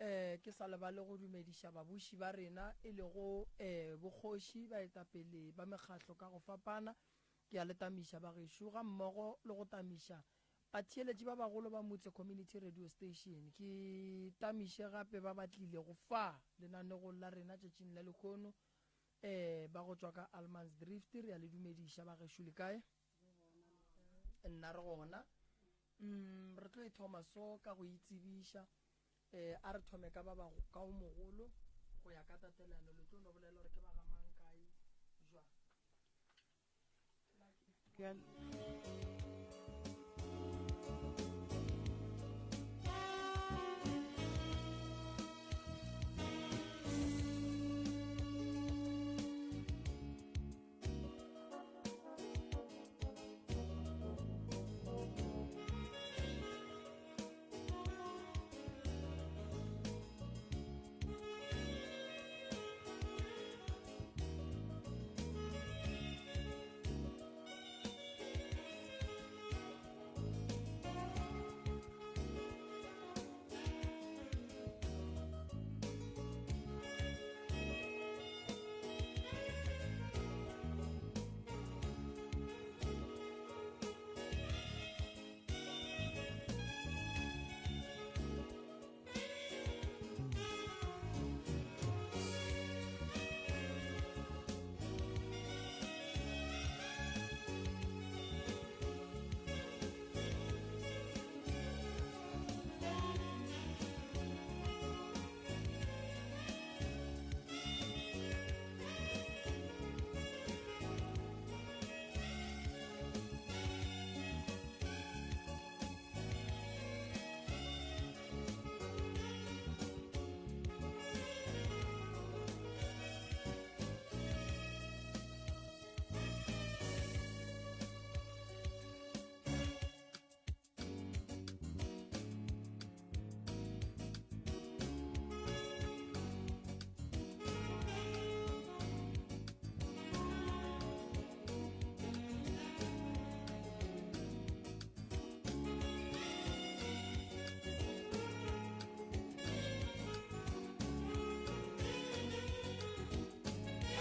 Um ke sa lebale go dumediša babuši ba rena e lego um bokgoši, baetapele ba mekgatlo ka go fapana. Ke a le tamiša bagešo gammogo le go tamiša batheeletši ba bagolo ba Motse Community Radio Station. Ke tamiše gape ba ba tlilego fa lenanegong la rena tšatšing la lehono um ba go tšwa ka Allemansdrift. Re a le dumediša bagešo, le kae? Nna re gona. Mm, re tlo e thoma so ka go itsebiša. Eh, a re thome ka ba ba ka o mogolo go ya ka tatelano. Le tlo no bolela gore ke ba ga mang kae jwang. Ke a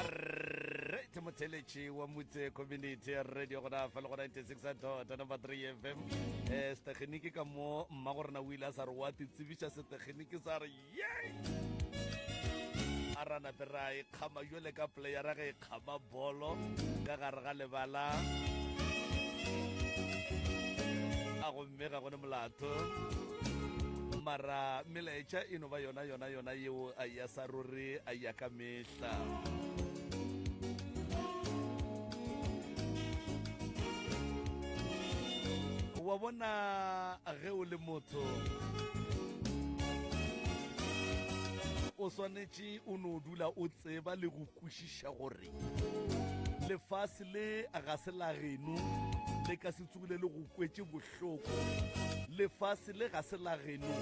Right, motheletši wa Motse Community Radio gona fa le go 96 dot number 3 FM. Eh setegeniki ka mo mma go rena o ile a sa re wa te tsebiša setegeniki sa re ye a ra nape ra e kgama jole ka playera ge e kgama bolo ka gare ga lebala a gomme ga gone molato mara melaetša e no ba yona yona yona yeo a ya sa ruri a ya ka mehla wa bona ge o le motho o swanetše o no dula o tseba le go kwešiša gore lefase le ga se la geno le ka se tsogile le go kwetše bohloko lefase le ga se la geno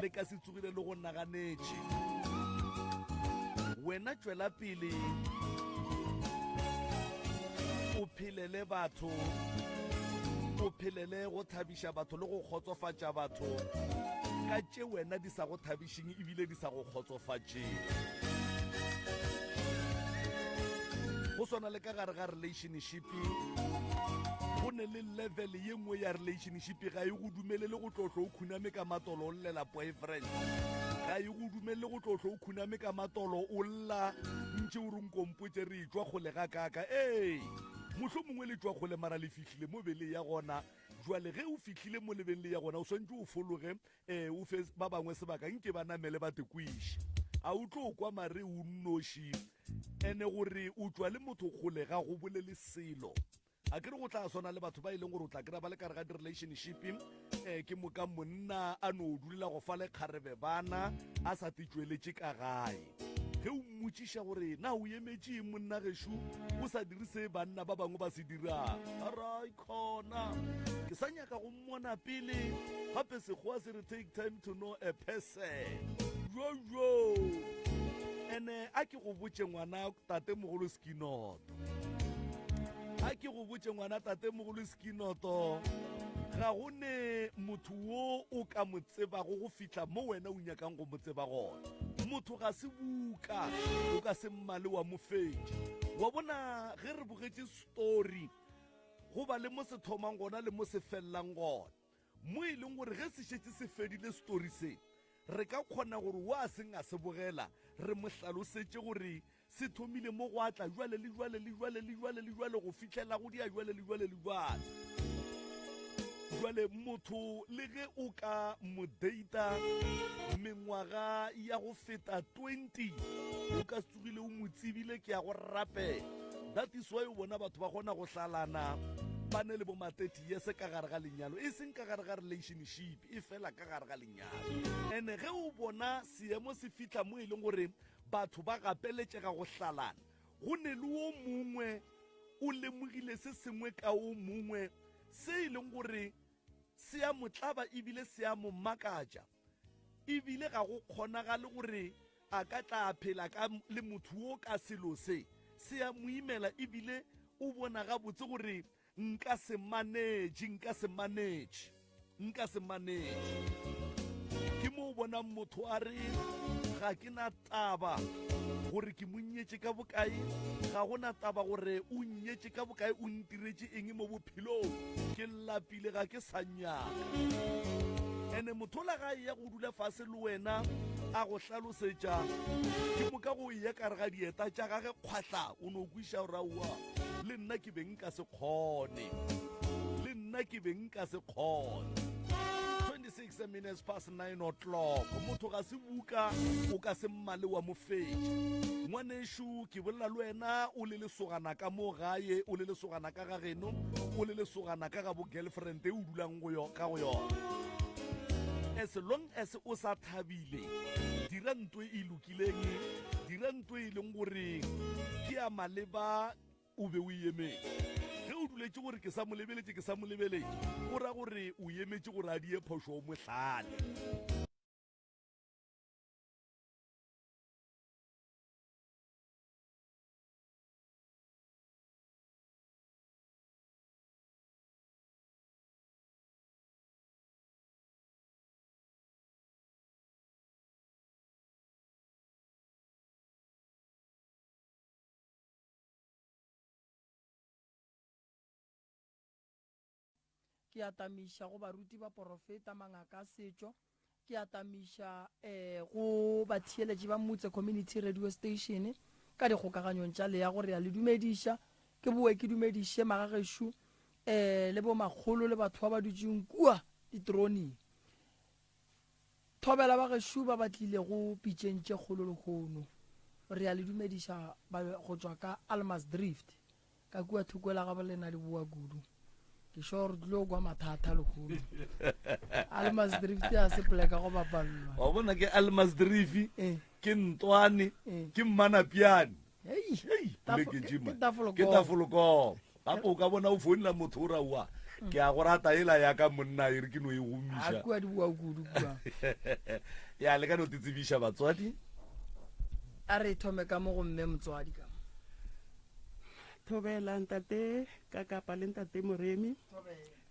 le ka se tsogile le go naganetše wena tšwela pele o phelele batho o phelele go thabiša batho le go kgotsofatša batho ka tše wena di sa go thabišeng ebile di sa go kgotsofatšeng go swana le ka gare ga relationship go ne le level ye nngwe ya relationship ga e go dumelele go tlotlo o khuname ka matolo o llela boyfriend ga e go dumelele go tlotlo o khuname ka matolo o lla ntše o re nkompotse re tšwa kgole ga kaka ee mohlho mongwe le tšwa kgole mara le fihlile mo be le ya gona jwale ge o fihlile mo lebeng le ya gona o swantse o fologe um o fe ba bangwe sebaka nke ba namele ba tekwiše a o tlo kwa mare o nnoši ene gore o tšwa le motho kgole ga go bolele selo a ke re go tla swana le batho ba e leng gore o tla kry-a ba le kare ga di-relationship um ke moka monna a no dulela go fa lekgarebe bana a sa titšweletše ka gae ge o mmotšiša gore na o emetše eng monna gešo o sa dire se banna ba bangwe ba se dirang arai khona ke sa nyaka go mmona pele gape sekgowa se re take time to know a person jojo ene a ke go botše ngwana tatemogolo sekinoto A ke go botše ngwana tatemogolo Sekinoto, Ga go ne motho wo o ka mo tsebago go fihla mo wena o nyakang go mo tseba gona. Motho ga se buka, o ka se mmale wa mo fetša. Wa bona ge re bogetše story, go ba le mo se thomang gona le mo se fellang gona. Mo e leng gore ge se šetše se fedile story se, re ka kgona gore wo a seng a se bogela re mo hlalosetše gore Se thomile mo go atla jwale le jwale le jwale le jwale le jwale go fihlela go dia jwale le jwale le jwale. Jwale motho le ge o ka mo data mengwaga ya go feta 20 o ka se tsogile o mo tsebile ke ya go rapela. That is why o bona batho ba kgona go hlalana ba ne le bo ma 30 years ka gare ga lenyalo e seng ka gare ga relationship e fela ka gare ga lenyalo. Ene ge o bona seemo se fihla mo e leng gore Batho ba gapeletšega go hlalana. Go ne le wo mongwe o lemogile se sengwe ka wo mongwe se e leng gore se a mo tlaba ebile se a mo makatša. Ebile ga go kgonagale gore a ka tla a phela ka le motho wo ka selo se. Se a mo imela ebile o bona gabotse gore Nka se manage, nka se manage, nka se manage. Ke mo o bonang motho a re ga ke na taba gore ke mo nyetše ka bokae, ga go na taba gore o nnyetše ka bokae, o ntiretše eng mo bophelong, ke lapile ga ke sa nyaka. Ene motho ola ga eya go dula fase le wena a go hlalosetša, ke moka go eya ka re ga dieta tša gage kgwahla, o no kwiša gore aowa. Le nna ke be nka se kgone. Le nna ke be nka se kgone. 26 minutes past 9 o'clock. Motho ga se buka o ka se mmale wa mo fetša. Ngwanešu ke bolela le wena o le lesogana ka mo gae, o le lesogana ka ga geno, o le lesogana ka ga bo girlfriend e o dulang go yo ka go yona. As long as o sa thabile, dira nto e lokileng Dira nto e leng gore ke ya maleba o be o e emetše. Ge o duletše gore ke sa mo lebeletše, ke sa mo lebeletše, o ra gore o emetše gore a die phošo o mo hlale. Ke atamiša go baruti, baporofeta, mangaka a setšo. Ke atamiša um go batheeletši ba Mutse Community Radio Station ka dikgokaganyong tša leago. Re a le dumediša. Ke boe ke dumediše magagešo um le bomakgolo le batho ba ba dutšeng kua diteroning. Thobela ba gešo ba ba tlilego pitšeng tše kgolo lehono. Re a le dumediša ba go tšwa ka Almasdrift, ka kua thoko la gabo lena le boa kudu. Ke sure re tlilo kwa mathata lehono. Almasdrift a se poleka go bapallwa. Wa bona ke Almasdrift, Eh. ke Ntwane, Eh. ke Mmanapiane. Hei, Hei, tafo- poleke ke- tše, man. ke tafolo Ke koma. tafolo Gape o ka bona o founela motho o ra oa ke a go rata ela ya ka monna e re ke no e A gomiša. kua di boa kudu kua. Ya le ka no te tsebiša batswadi. A re thome ka mo go mme motswadi ka mo. Thobela ntate Kakapa le ntate Moremi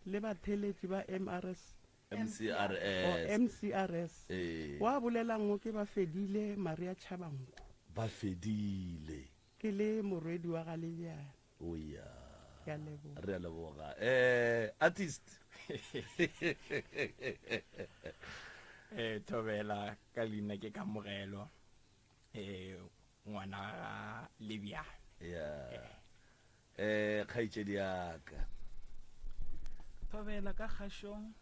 le batheeletši ba MRS MCRS. O MCRS. Ee. Wa bolelang o ke ba fedile Maria Tshabangu. Ba fedile. Ke le morwedi wa ga Lebjane. O ya. Ke a leboga. Re a leboga. Eh, artist. Eh, thobela ka leina ke Kamogelo. Eh, ngwana ga Lebjane. Ya. Eh, kgaetšedi ya ka. Thobela ka kgašong.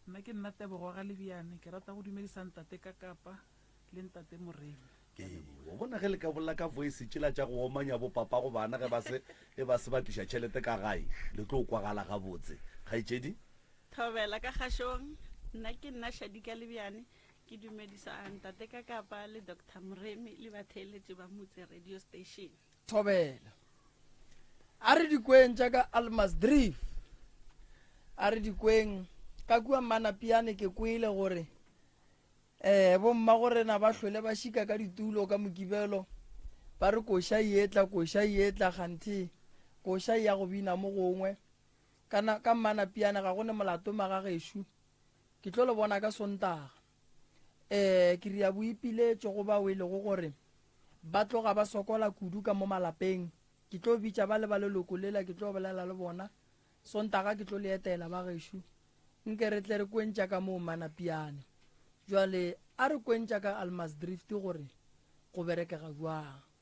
Nna ke nna Tebogo ga Lebjane. Ke rata go dumedisa ntate ka Kapa le ntate Moremi. Ee, wa bona ge le ka bolela ka voice tšela tša go omanya bo papa go bana ge ba se ge ba se ba tliša tšhelete ka gae, le tlo kwagala gabotse. Kgaetšedi? Thobela ka kgašong. Nna ke nna Shadika Lebjane. Ke dumedisa ntate ka Kapa le Doctor Moremi le batheeletši ba Motse Radio Station. Thobela. A re dikweng tša ka Almasdrift. A re dikweng ka kua Manapiane ke kwele gore eh bommagorena ba hlwele ba šika ka ditulo ka Mokibelo ba re koša e etla koša e etla kganthe koša e ya go bina mo gongwe. Ka na, ka Mmanapiane ga go ne molato magagešo. Ke tlo le bona ka Sontaga. Eh, ke ria boipiletšo go bao e lego gore ba tloga ba sokola kudu ka mo malapeng. Ke tlo bitša ba le ba leloko lela, ke tlo bolela le bona. Sontaga ke tlo le etela ba gešo. Nke re tle re kwentša ka moo Mmanapiane. Jwale a re kwentša ka Almasdrift gore go berekega bjang.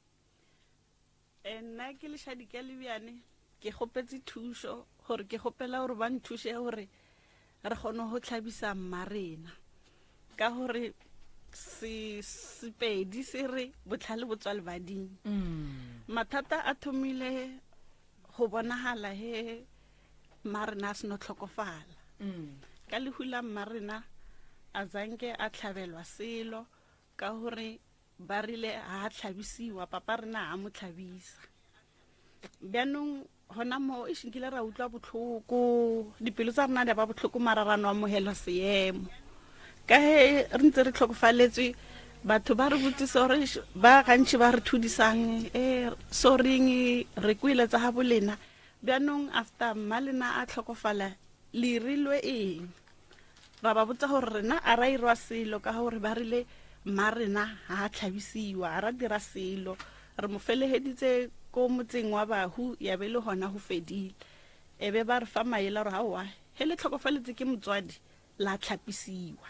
Eh, nna ke lešadika lebjane ke kgopetse thušo gore ke kgopela gore ba nthuše gore re kgone go tlhabisa mmarena ka gore se sepedi se re botlhale bo tswa lebading mm. mathata a thomile go bonagala he mmarena a seno tlhokofala mm. ka lehu la mmarena a zanke a tlhabelwa selo ka gore Ba rile ga a tlhabisiwa, papa rena a mo tlhabisa. Bjanong gona mo e nkile ra utlwa botlhoko, dipelo tsa rena di ba botlhoko mara ra no amogela seemo. Ka he re ntse re tlhokofaletswe batho ba re botsisa gore ba gantši ba re thudisang e sorryng re kwele tsa ga bolena. Bjanong after mma lena a tlhokofala le irilwe eng? Ra ba botsa gore rena a ra irwa selo ka gore ba rile mma rena ga a tlhabisiwa, a ra dira selo. Re mo felegeditse ko motseng wa bahu ya be le gona go fedile. E be ba re fa maele gore aowa he le tlhokofaletse ke motswadi la tlhapisiwa.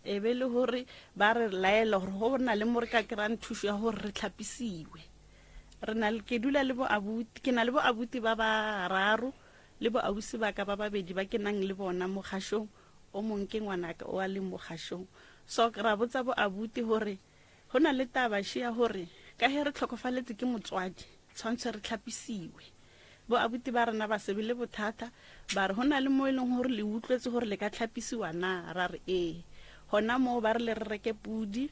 E be le gore ba re laela gore go na le mo re ka kry-ang thušo ya gore re tlhapisiwe. Re na ke dula le bo abuti, ke na le bo abuti ba bararo Le bo ausi ba ka ba babedi ba ke nang le bona mo kgašong, o mong ke ngwanaka o a leng mo kgašong. So ra botsa bo abuti gore go na le taba še ya gore ka ge re tlhokofaletse ke motswadi, tshwantshe re tlhapisiwe. Bo abuti ba rena ba se be le bothata, ba re go na le mo e leng gore le utlwetse gore le ka tlhapisiwa na? Ra re ee. Gona moo ba rile re reke pudi.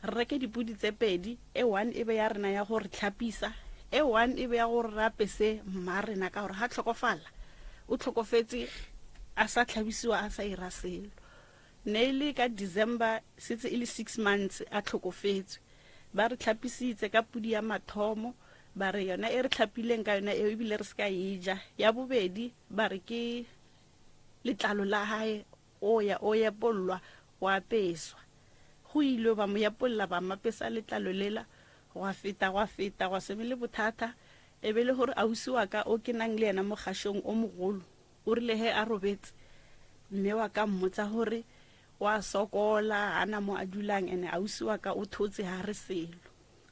Re reke dipudi tse pedi, e one e be ya rena ya go re tlhapisa, e one e be ya gore re apese mma rena ka gore ga tlhokofala o tlhokofetse a sa tlhabisiwa a sa ira selo. Ne e le ka December setse e le six months a tlhokofetswe. Ba re tlhapisitse ka pudi ya mathomo ba re yona e re tlhapileng ka yona eo ebile re se ka e ja. Ya bobedi ba re ke letlalo la hae o ya o epollwa o apeswa. Go ilwe ba mo epolla ba mapesa letlalo lela, gwa feta gwa feta gwa se be le bothata. E be le gore ausi wa ka o ke nang le yena mo kgašong o mogolo o rile ge a robetse mme wa ka mmotsa gore wa sokola ga na mo a dulang ene ausi wa ka o thotse ga re selo.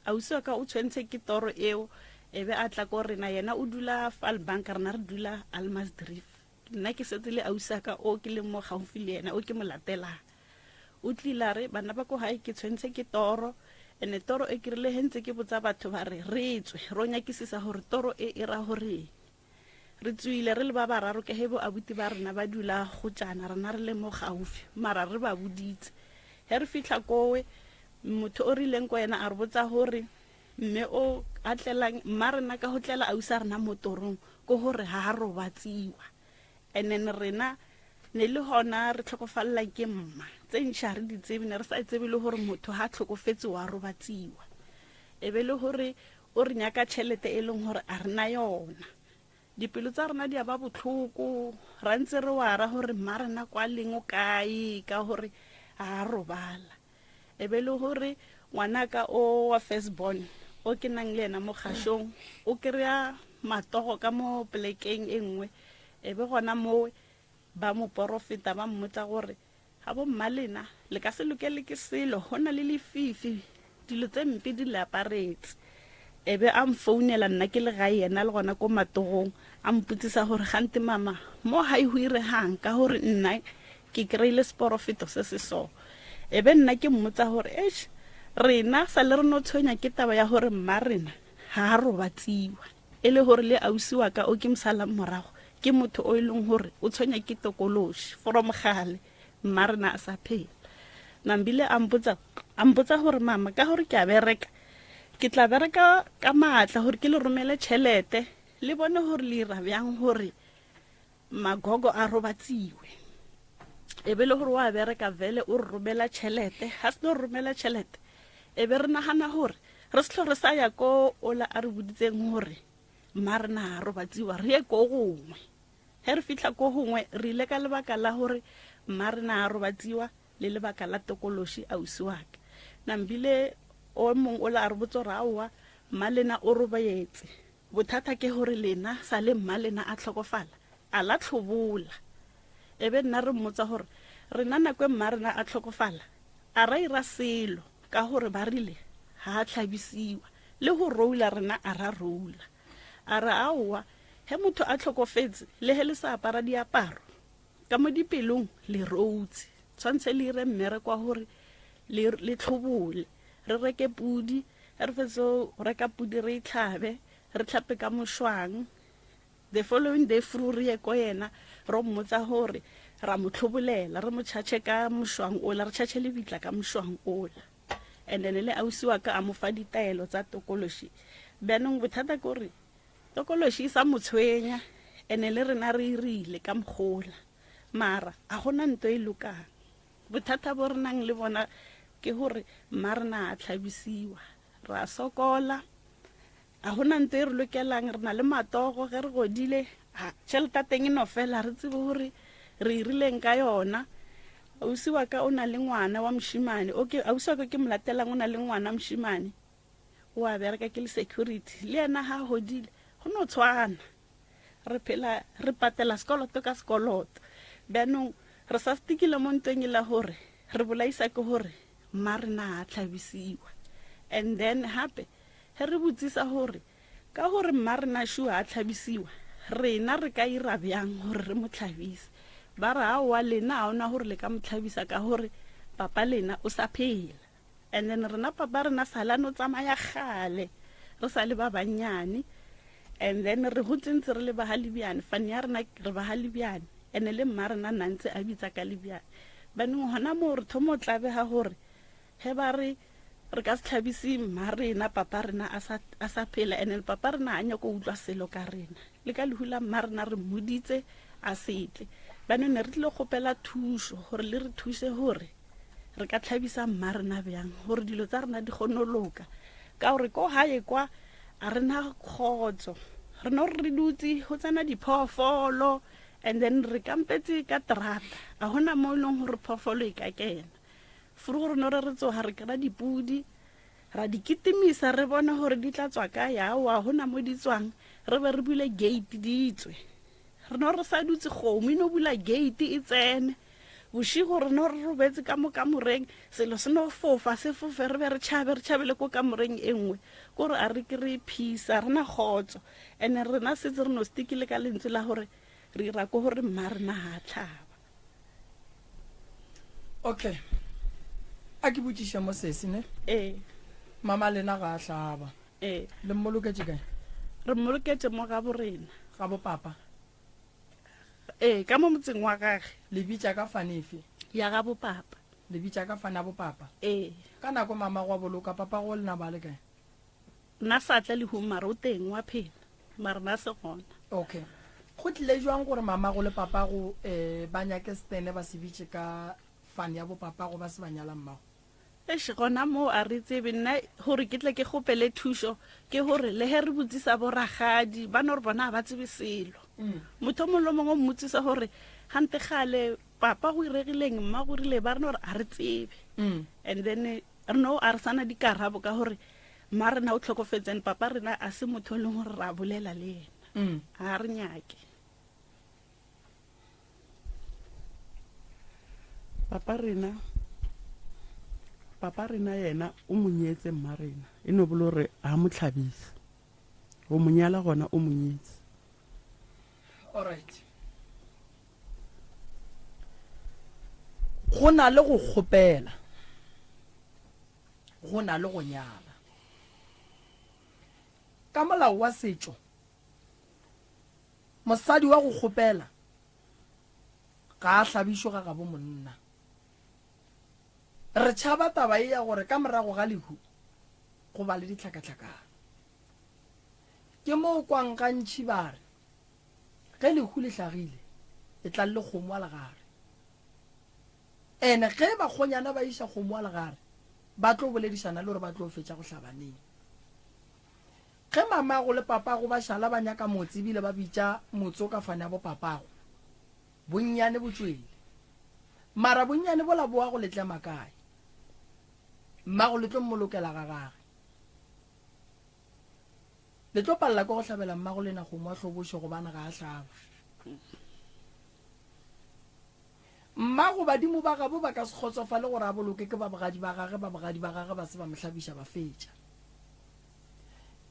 Ausi wa ka o tshwentse ke toro eo e be a tla ko rena yena o dula Vaalbank rena re dula Almasdrift. Nna ke setse le ausi wa ka o ke leng mo gaufi le yena o ke mo latelang. O tlile a re, Bana ba ko gae ke tshwentse ke toro, ene toro e ke rile he ntse ke botsa batho ba re re tswe ro nyakisisa gore toro e e ra goreng. Re tswile re le ba bararo ke he bo abuti ba rena ba dula gotšana rena re le mo gaufi mara re ba boditse. He re fihla kowe motho o rileng ko yena a re botsa gore mme o a tlelang mma rena ka go tlela ausi a rena mo torong ke gore ga a robatsiwa. And then rena ne le gona re tlhokofalela ke mma tse ntšhi ga re di tsebe ne re sa tsebe le gore motho ga tlhokofetse wa robatsiwa e be le gore o re nyaka tšhelete e leng gore a rena yona dipelo tsa rena di a ba botlhoko ra ntse re wara gore mma rena kwa leng o kae ka gore a robala E be le gore ngwanaka o wa first born o ke nang le yena mo kgašong o kry-a matogo ka mo plekeng e nngwe e be gona moo ba mo porofeta ba mmotsa gore ga bo mma lena le ka se lokele ke selo go na le lefifi dilo tse mpe di le aparetse e be a mfounela nna ke le gae yena le gona ko matogong a mpotsisa gore gante mama mo gae go iregang ka gore nna ke kry-ile seporofeto se se so E be nna ke mmotsa gore, Eish, rena sa le re no tshwenya ke taba ya gore mma rena ga a robatsiwa. E le gore le ausi wa ka o ke mo salang morago ke motho o e leng gore o tshwenya ke tokološi from gale mma rena a sa phela. Nambile a mpotsa a mpotsa gore mama ka gore ke a bereka ke tla bereka ka maatla gore ke le romele tšhelete le bone gore le ira bjang gore Magogo a robatsiwe. E be le gore wa bereka vele o re romela tšhelete. Ga se no re romela tšhelete, e be re nagana gore re se tlho re sa ya ko ola a re boditseng gore mma rena a robatsiwa re ye ko gongwe. Ge re fihla ko gongwe re ile ka lebaka la gore mma rena a robatsiwa le lebaka la tokološi ausi wa ka. Nambile o mong ola a re botsa gore aowa mma lena o robaetse. Bothata ke gore lena sa le mma lena a hlokofala a la hlobola. E be nna re mmotsa gore rena nako e mma rena a hlokofala a ra ira selo ka gore ba rile ga a hlabisiwa le go roula rena a ra roula. A re aowa ge motho a hlokofetse le ge le sa apara diaparo ka mo dipelong le routse tshwantshe le ire mmereko wa gore le le tlhobole re reke pudi ge re fetso go reka pudi re e tlhabe re tlhape ka mošwang the following day fru re ye ko yena ro mmotsa gore ra mo tlhobolela re mo tšhatšhe ka mošwang ola re tšhatšhe lebitla ka mošwang ola and then le ausi wa ka a mo fa ditaelo tsa tokološi bjanong bothata ke gore tokološi e sa mo tshwenya ene le rena re irile ka mogola mara a gona nto e lokang Bothata bo re nang le bona ke gore mma rena a tlhabisiwa, ra sokola, a gona nto e re lokelang, re na le matogo ge re godile, a tšhelete ya teng e no fela, re tsebe gore re irileng ka yona. Ausi wa ka o na le ngwana wa mošemane, okay, ausi wa ka ke mo latelang o na le ngwana mošemane, o a bereka ke le security, le yena ha godile go no tshwana. Re phela re patela sekoloto ka sekoloto. Bjanong re sa stikile mo ntweng e la gore re bolaisa ke gore mma rena a tlhabisiwa. And then gape ge re botsisa gore ka gore mma rena sure a tlhabisiwa, rena re ka ira bjang gore re mo tlhabise? Ba re aowa lena ga ona gore le ka mo tlhabisa ka gore papa lena o sa phela. And then rena papa rena sale a no tsamaya kgale re sa le ba bannyane and then re gotse ntse re le ba ga Lebiane fane ya rena re ba ga Lebiane and le mma rena na ntse a bitsa ka Lebiane baneng gona moo re thoma o tlabega gore ge ba re re ka se tlhabise mma rena papa rena a sa a sa phela and papa rena a nyako utlwa selo ka rena le ka lehu la mma rena re mmoditse a setle baneng ne re tlile kgopela thušo gore le re thuse gore re ka tlhabisa mma rena bjang gore dilo tsa rena di kgone go loka ka gore ko gae kwa a rena kgotso re no re re dutse go tsena diphoofolo and then re kampetse ka terata a gona mo e leng gore phoofolo e ka kena furu gore no re re tsoga re kry-a dipudi ra di kitimisa re bone gore di tla tswa kae aowa gona mo di tswang re be re bule gate di tswe re no re sa dutse kgomo e no bula gate e tsene Bošego re no re robetse ka mo kamoreng, selo se no fofa, se fofe, re be re tšhabe, re tšhabele ko kamoreng e nngwe. Ko re a re ke re peace, a rena kgotso. And rena setse re no stikile ka lentswe la gore re ira ko gore mma rena ga a tlhaba. Okay. A ke botšiše mo sesi ne? Ee. Mama lena ga a hlaba. Ee. Le mmoloketše kae? Re mmoloketše mo gabo rena. Gabo papa. Ee, ka mo motseng wa gage. Le bitša ka fane efe? Ya gabo papa. Le bitša ka fane ya bopapa? Ee. Ka nako mama gwa boloka, papa go lena ba le kae? Nna sa tla lehung mara o teng wa phela, mara na se gona. Okay. Go tlile jwang gore mama go le papa go eh, ba nyake stene ba se bitše ka fane ya bopapa go ba se ba nyala mmago? Eish, gona moo a re tsebe. Nna gore ke tle ke kgopele thušo ke gore le ge re botsisa bo rakgadi ba no re bona ga ba tsebe selo. Motho o mongwe le o mongwe o mmotsisa gore gante kgale papa go iregileng mma go rile ba re no re a re tsebe. And then re no a re sana dikarabo ka gore mma rena o tlhokofetse and papa rena a se motho o leng gore ra bolela le yena. Ga re nyake. Papa rena, papa rena yena o mo nyetse mma rena, e no bolo gore ga mo tlhabise. Go mo nyala gona o mo nyetse. Alright. Go na le go kgopela, go na le go nyala. Ka molao wa setšo, Mosadi wa go kgopela ga a hlabišwe ga gabo monna. Re tšhaba taba ye ya gore ka morago ga lehu go ba le ditlhakatlhakano. Ke mo o kwang gantši ba re, ge lehu le hlagile, e tlang le kgomo a legare. Ene ge bakgonyana ba iša kgomo a legare, ba tlo boledišana le gore ba tlo fetša go hlaba neng. Ge mamago le papago ba šala ba nyaka motse ebile ba bitša motse o ka fane ya bo papago. Bonnyane bo tšwele. Mara bonnyane bola bo wa go le tlema kae? Mmago le tlo mmolokela ga gage. Le tlo palela ke go hlabela mmago lena kgomo a hlobošo gobane ga a hlaba. Mmago badimo ba gabo ba ka se kgotsofale gore a boloke ke ba bogadi ba gage, ba bogadi ba gage ba se ba mo hlabiša ba fetša.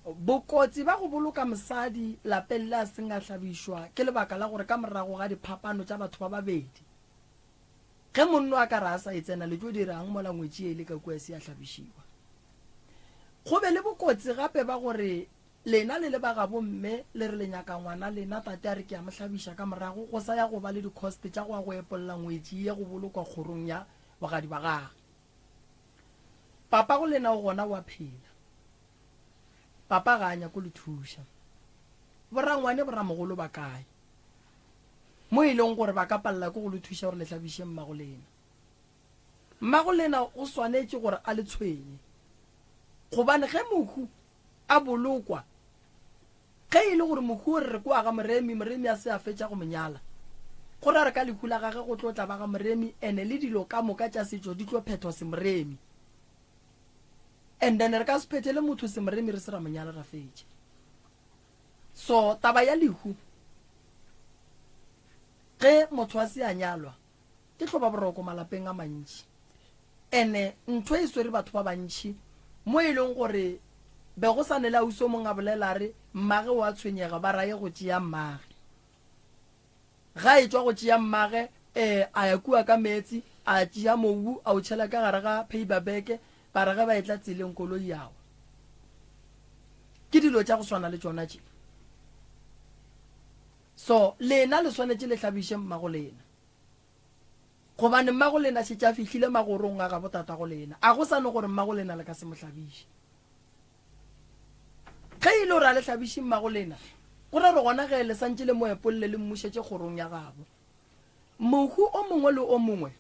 Bokotsi ba go boloka mosadi lapeng le a seng a hlabišwa ke lebaka la gore ka morago ga diphapano tša batho ba babedi, ge monno a ka re a sa e tsena le tlo dirang mola ngwetši e le ka kua e se ya hlabišiwa? Go be le bokotsi gape ba gore lena le le ba gabo mme le re le nyaka ngwana lena, tate a re ke a mo hlabiša ka morago go sa ya go ba le di-cost tša go ya go epolla ngwetši ye go bolokwa kgorong ya bogadi ba gagwe. Papago lena o gona o a phela. Papa ga a nyako le thuša. Borangwane boramogolo ba kae? Mo e leng gore ba ka palela ke go le thuša gore le hlabiše mmago lena. Mmago lena o swanetše gore a le tshwenye. Gobane ge mohu a bolokwa, Ge e le gore mohu o re re kwa ga Moremi, Moremi a se a fetša go mo nyala, go ra re ka lehu la gage go tlo tla ba ga Moremi ene le dilo ka moka tša setšo di tlo phethwa semoremi. And then re ka se phethele motho semoremi re se ra mo nyala ra fetša. So taba ya lehu ge motho a se a nyalwa Ke hloba boroko malapeng a mantši. Ene ntho e swere batho ba bantši mo e leng gore be go sa ne le ausi o mongwe a bolela a re mmage o a tshwenyega ba raye go tšea mmage. Ga e tšwa go tšea mmage eh, a ya kua ka meetsi a tšea mobu a o tšhela ka gare ga paper bag ba re ge ba etla tseleng koloi ya wa. Ke dilo tša go swana le tšona tše. So lena le swanetše le hlabiše mmago lena. Gobane mmago lena šetše a fihlile magorong a gabo tatago lena. A go sa no gore mmago lena le ka se mo hlabiše. Ge e le gore a le hlabiše mmago lena, go ra gore gona ge le santše le mo epolle le mmušetše kgorong ya gabo. Mohu o mongwe le o mongwe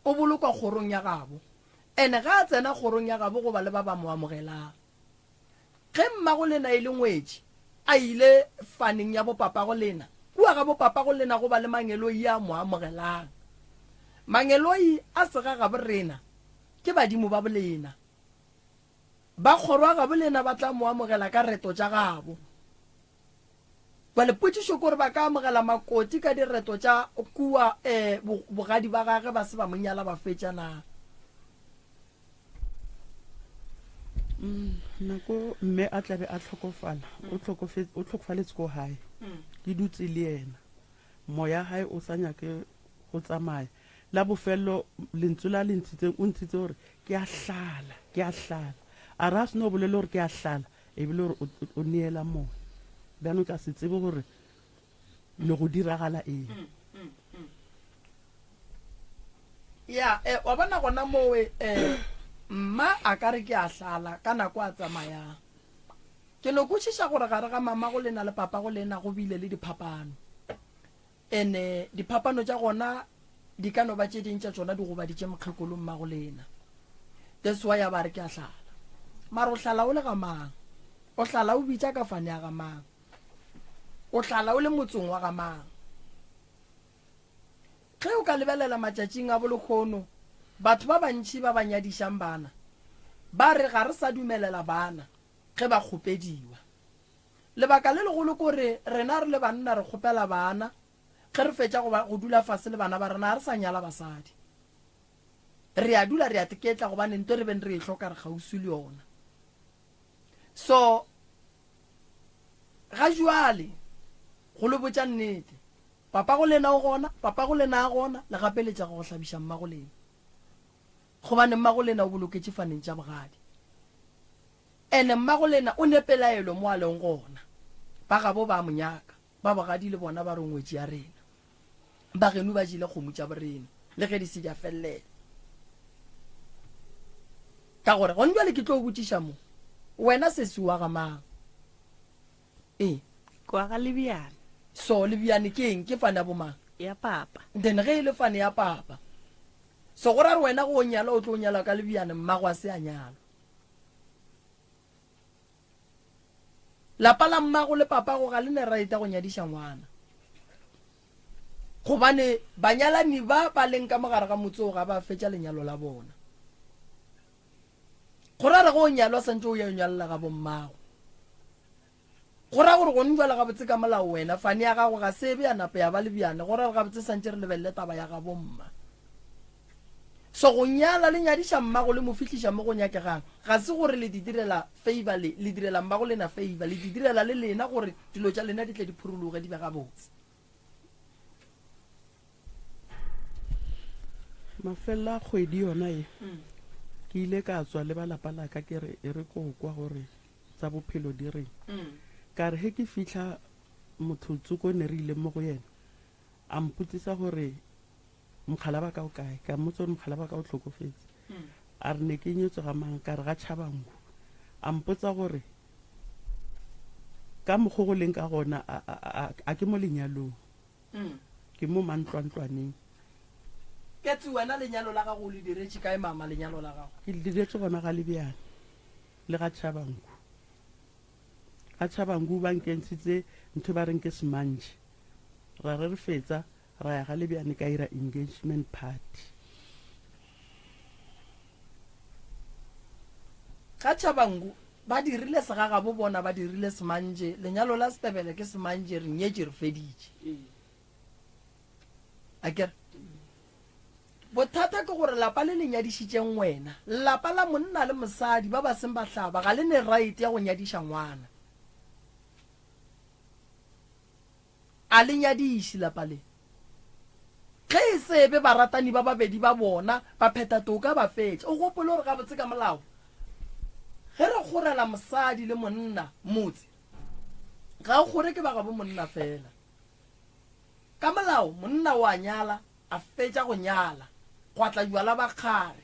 o bolokwa kgorong ya gabo. Ene ge a tsena kgorong ya gabo go ba le ba ba mo amogelang. Ge mmago lena e le ngwetši, a ile faneng ya bopapago lena, kua ga bopapago lena go ba le mangeloi a mo amogelang. Mangeloi a sega gabo rena ke badimo ba bolena. Ba kgorwa gabo lena ba tla mo amogela ka reto tša gabo. Bjale potšišo ke gore ba ka amogela Makoti ka direto tša kua um bogadi ba gage ba se ba mo nyala ba fetša na? Mm, nako mme a tlabe a tlhokofala o tlhokofe- o tlhokofaletse ko gae ke dutse le yena moya gae o sa nyake go tsamaya la bofelo lentswe la le ntshitseng o ntshitse gore ke a hlala ke a hlala a re a seno bolele gore ke a hlala E bile gore o neela moya. Bjano o tla se tsebe gore ne go diragala eng. Ya, eh, wa bona gona mowe eh, mma a ka re ke a hlala ka nako a tsamayang. Ke no kwešiša gore gare ga mama go lena le papa go lena go bile le diphapano. Ene diphapano tša gona di ka no ba tše ding tša tšona di gobaditše mokgekolo mmago lena. That's why a ba re ke a hlala. Mara o hlala o le ga mang? O hlala o bitša ka fane ya ga mang? O hlala o le motsong wa ga mang? Ge o ka lebelela matšatšing a bolekgono, batho ba bantši ba ba nyadišang bana ba re ga re sa dumelela bana ge ba kgopediwa. Lebaka le legolo ke gore rena re le banna re kgopela bana, ge re fetša go ba go dula fase le bana ba rena ga re sa nyala basadi. Re a dula re a teketla gobane nto re beng re e hloka re kgauswi le yona. So ga jwale go le botša nnete, papa go lena o gona, papa go lena a gona, le gapeletša go go hlabiša mmago lena. Gobane mmago lena o boloketše faneng tša bogadi. Ene mmago lena o ne pelaelo mo a leng gona. Ba gabo ba a mo nyaka, ba bogadi le bona ba re ngwetši ya rena. Ba geno ba jele kgomo tša borena, le ge di se di a fellela. Ka gore gone jwale ke tlo botšiša mo, wena sesi wa ga mang? Ee. Ke wa ga Lebiane. So Lebiane ke eng? Ke fane ya bomang? Ya papa. Then ge e le fane ya papa, so go ra gore wena go o nyala o tlo nyalwa ka Lebiane, mmago a se a nyalwa. Lapa la mmago le papago ga le ne right ya go nyadiša ngwana. Gobane banyalani ba ba leng ka mo gare ga motse wo ga ba fetša lenyalo la bona. Go ra re ge o nyalwa santše o ya o nyalela ga bommago. Go ra gore gone jwale gabotse ka molao wena fane ya gago ga se ebe ya napa ya ba le bjane, go ra gore gabotse santše re lebelele taba ya ga bomma. So go nyala le nyadiša mmago le mo fihliša mo go nyakegang ga se gore le di direla favor le, le direla mmago lena favor, le di direla le lena gore dilo tša lena di tle di phurologe di be gabotse. Mafelelo a kgwedi yona ye, ke ile ka tswa le ba lapa la ka ke re e re ko kwa gore tsa bophelo di reng. Ka re ge ke fihla motho tsoko ne re ile mo go yena, a mpotsisa gore mokgalabje wa ka o kae, ka mmotsa gore mokgalabje wa ka o hlokofetse. A re ne ke nyetswe ga mang, ka re ga Tšhabangu. A mpotsa gore ka mokgo go leng ka gona a, a, a, a ke mo lenyalong. Ke mo mantlwantlwaneng. Ketsi, wena lenyalo la gago o le diretše kae mama lenyalo la gago? Ke le diretše gona ga Lebjane le ga Tšhabangu. Ga Tšhabangu ba nkentshitse ntho e ba reng ke semantšhe. Ra re re fetsa ra ya ga Lebjane ka ira engagement party. Ga Tšhabangu ba dirile segagabo bona ba dirile semantše, lenyalo la Setebele ke semantše, re nyetše re feditše. Akere? Bothata ke gore lapa le le nyadišitšeng wena, lapa la monna le mosadi ba ba seng ba hlaba ga le ne right ya go nyadiša ngwana. A le nyadiše lapa le. Ge e se be baratani ba babedi ba bona ba phetha toka ba fetša. O gopole gore gabotse ka molao ge re kgorela mosadi le monna motse ga o kgore ke ba gabo monna fela. Ka molao monna o a nyala a fetša go nyala gwa tla jwala ba kgare.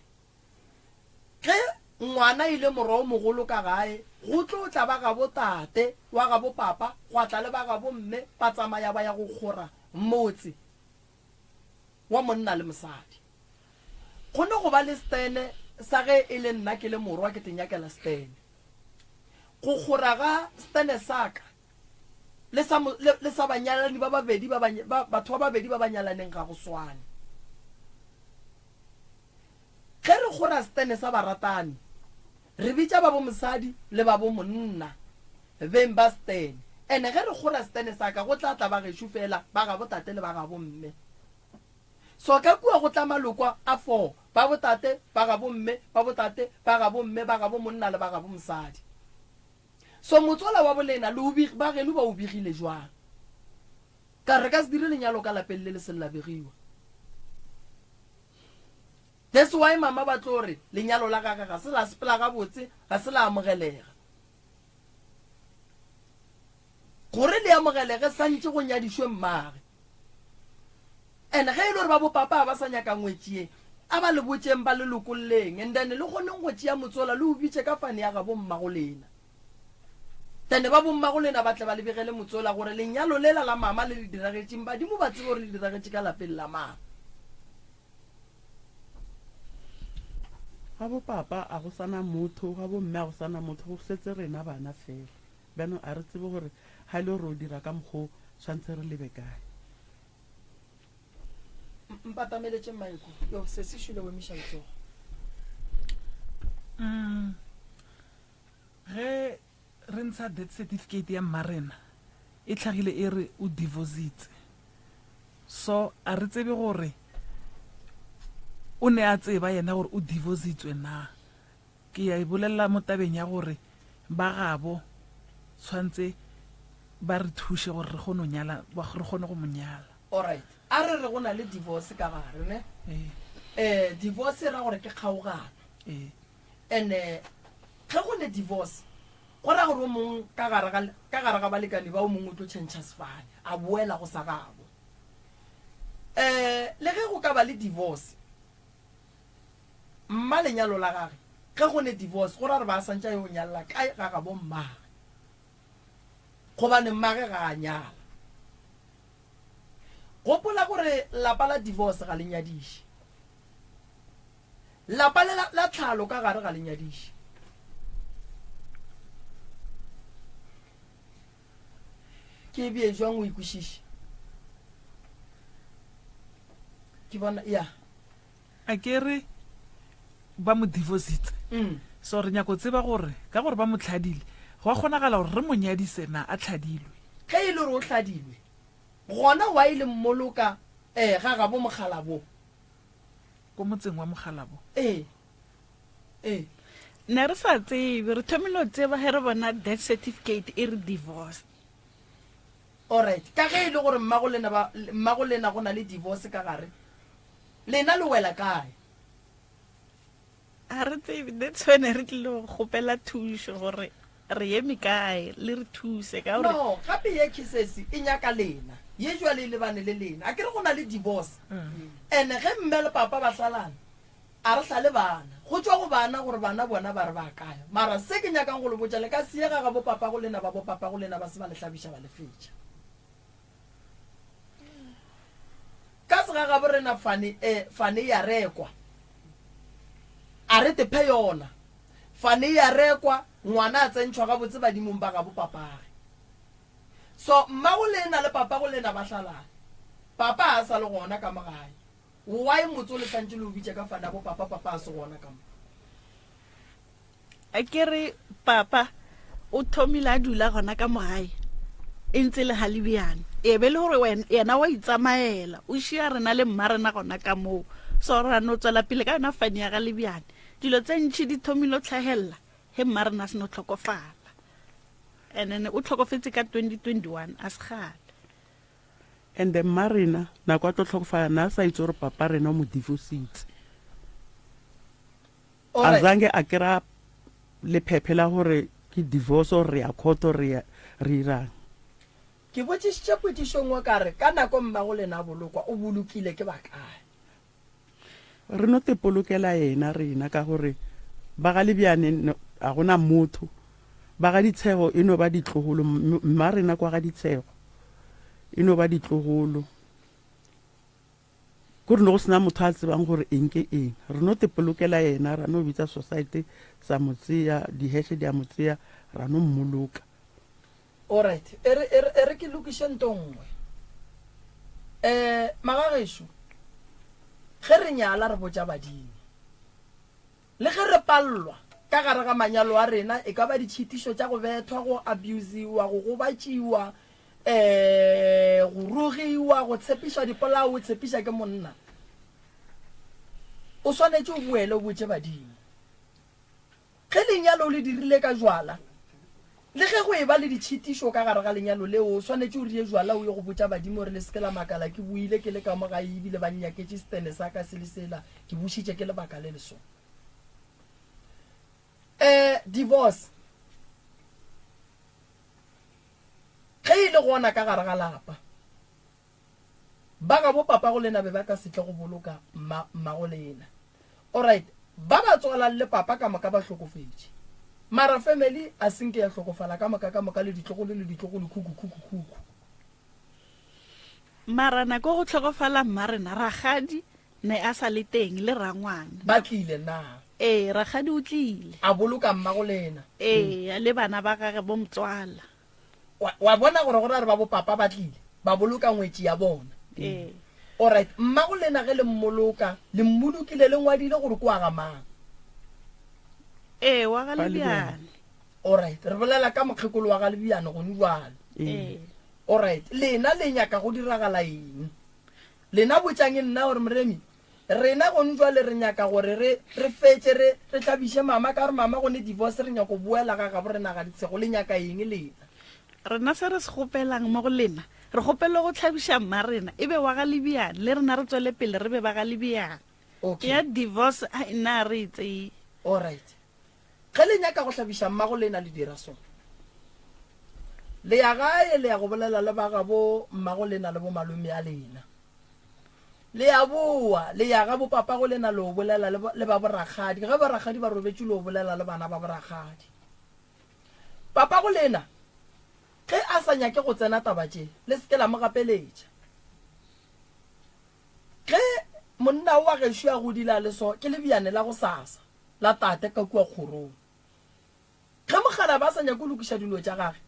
Ge ngwana e le morwa o mogolo ka gae, go tlo tla ba gabo tate, wa gabo papa, gwa tla le ba gabo mme, ba tsamaya ba ya go kgora motse wa monna le mosadi. Go ne go ba le setene sa ge e le nna ke le morwa ke te nyakela setene. Go kgora ga setene sa ka le sa, le, le sa banyalani ba babedi ba, ba, batho ba babedi ba ba nyalaneng ga go swane. Ge re kgora setene sa baratani, re bitša ba bo mosadi le ba bo monna beng ba setene. Ene ge re kgora setene sa ka, go tla tla ba gešo feela, ba gabo tate le ba gabo mme. So ka kua go tla maloko a fo, ba bo tate, ba gabo mme, ba bo tate, ba gabo mme, ba gabo monna le ba gabo mosadi. So motswala wa bolena le o big, ba geno ba o begile jwang? Ka re re ka se dire lenyalo ka lapeng le le seng la begiwa. That's why mama ba tlo re lenyalo la gage ga se la sepela gabotse, ga se la amogelega. Gore le amogelege santše go nyadišwe mmage. And ge e le gore ba bo papa ba sa nyaka ngwetši ye, a ba le botšeng ba le lokolleng and then le kgoneng go tšea motsola le o bitše ka fane ya gabo mmago lena. Then ba bo mmago lena ba tle ba le begele motsola gore lenyalo lela la mama le le diragetšeng badimo ba tsebe gore le diragetše ka lapeng la mang. Ga bo papa a go sana motho, ga bo mme a go sana motho, go setse rena bana fela. Bjanong a re tsebe gore ga e le gore o dira ka mokgwa o, tshwanetse re lebe kae. Mpatameletše Maiko. Yo, sesi šule o emiša letsogo. Mm. Ge re ntsha death certificate ya mmarena e tlhagile e re o divorcitse. So a re tsebe gore o ne a tseba yena gore o divorcitswe na. Ke ya e bolelela mo tabeng ya gore ba gabo tshwantse ba re thuše gore re kgone go nyala, re kgone go mo nyala. Alright, a re re go na le divorce ka gare, ne? Ee. Eh, divorce e ra gore ke kgaogano. Ee. And-e ge go ne divorce, go ra gore o mongwe ka gare ga, ka gare ga balekane ba o mongwe o tlo tšhentšha sefane, a boela go sa gabo. Eh, le ge go ka ba le divorce, Mma lenyalo la gage ge go ne divorce go ra gore ba santše a yo nyalla kae ga gabo mmage gobane mmage ga a nyala. Gopola gore lapa la divorce ga le nyadiše. Lapa le la tlhalo ka gare ga le nyadiše. Ke e bee jwang o e kwešiše? Ke bona, ya. A ke re ba mo divorcitse. So re nyako tseba gore ka gore ba mo tlhadile, gwa kgonagala gore re mo nyadise na a tlhadilwe? Ge e le gore o hladilwe, gona why le mmoloka eh ga gabo Mokgalabo? Ko motseng wa Mokgalabo. Ee. Ee. Ne re sa tsebe, re thomile go tseba ge re bona death certificate e re divorced. Alright, ka ge e le gore mmago lena ba, mmago lena go na le divorce ka gare, lena le wela kae? Ga re tsebe, that's why ne re tlile go kgopela thušo gore re eme kae, le re thuse ka gore. No, gape ye cases e nyaka lena, ye jwale e lebane le lena. Akere go na le divorce, and ge mme le papa ba hlalana, A re hlale bana. Go tšwa go bana gore bana bona ba re ba kae. Mara se ke nyakang go le botša, le ka se ye ga gabo papago lena, ba bo papago lena ba se ba le hlabiša ba le fetša. Ka segagabo rena fane, eh, fane e a rekwa. A re tephe yona. Fane e a rekwa, ngwana a tsentšhwa gabotse badimong ba gabo papage. So, mmago lena le papago lena ba hlalane. Papa ga a sa le gona ka mo gae. Why motse o le santše le o bitša ka fana bo papa papa a se gona ka mo? A ke re papa o thomile a dula gona ka mo gae e ntse le Halibiane e be le gore yena wa itsamaela o šia rena le mma rena gona ka moo so ra no tswela pele ka yona fane ya Galebiane dilo tse ntši di thomile o tlhagelela he mma rena a se no tlhokofala and then o tlhokofetse ka 2021 a se gale And mma rena nako a tlo tlhokofala na sa itse gore papa rena o mo divorcitse. A zange a kry-a lephephe la gore ke divorce or re ya court or re re irang. Ke botšišitše potšišo nngwe ka re, ka nako mmago lena a bolokwa, o bolokile ke ba kae? Re no tepolokela yena rena ka gore ba ga Lebjane ga gona motho, ba ga Ditshego e no ba ditlogolo, mma rena kwa ga Ditshego e no ba ditlogolo. Ko re no go sena motho a tsebang gore eng ke eng. Re no tepolokela yena, ra no bitsa society sa mo tseya, diheshe di a mo tseya, ra no mmoloka. Alright, e re, e re, e re ke lokiše nto nngwe. Eh, magagešo, ge re nyala re botša badimo. Le ge re pallwa ka gare ga manyalo a rena, e ka ba ditšhitišo tša go bethwa, go abusiwa, go gobatšiwa, eh, go rogiwa, go tshepišwa dipolao, o tshepiša ke monna. O swanetše o boele o botše badimo. Ge lenyalo o le dirile ka jwala, le ge go eba le ditšhitišo ka gare ga lenyalo leo, o swanetše o rie jwala o ye go botša badimo gore le se ke la makala ke boile ke le ka mo gae ebile ba nnyaketše setene sa ka se le sela, ke bušitše ke lebaka le le so. Eh, divorce ge e le gona ka gare ga lapa, Ba gabo papago lena be ba ka se tle go boloka mma, mmago lena. Alright, ba ba tswalang le papa ka moka ba hlokofetše. Mara family a se nke ya hlokofala ka moka ka moka le ditlogolo le ditlogolo khukhu khukhu khukhu. Mara nako go hlokofala mma rena rakgadi ne a sa le teng le rangwana. Ba tlile na? Ee, rakgadi o tlile. A boloka mmago lena? Ee, le bana ba gage bo motswala. Wa, wa bona gore go ra re ba bo papa ba tlile, ba boloka ngwetši ya bona. Ee. Alright, mmago lena ge le mmoloka, le mmolokile le ngwadile gore ke wa ga mang? Ee, wa ga Wa Lebiane. Lebiane. Alright, re bolela ka mokgekolo wa ga Lebiane gone jwale. Ee. Ee. Alright, lena le nyaka go diragala eng? Lena botšang nna gore Moremi, Rena gone jwale re nyaka gore re, re fetše re, re hlabiše mama ka gore mama go ne divorce re nyako boela ga gabo rena ga Ditshego. Le nyaka eng lena? Rena se re se kgopelang mo go lena, re kgopela go hlabiša mma rena e be wa ga Lebiane, le rena re tswele pele re be ba ga Lebiane. Okay. Ya divorce ai nna ga re e tseye. Alright. Ge le nyaka go hlabiša mmago lena le dira so. Le ya gae le ya go bolela le ba gabo mmago lena le bo malome a lena. Le a boa, le ya ga bopapago lena le o bolela le, le ba borakgadi. Ge borakgadi ba robetše le o bolela le bana ba borakgadi. Papago lena, ge a sa nyake go tsena taba tše, le se ke la mo gapeletša. Ge monna wa gešo a godile a le so, ke lebjane la gosasa la tate ka kua kgorong. Ge mokgalabje a sa nyake go lokiša dilo tša gage,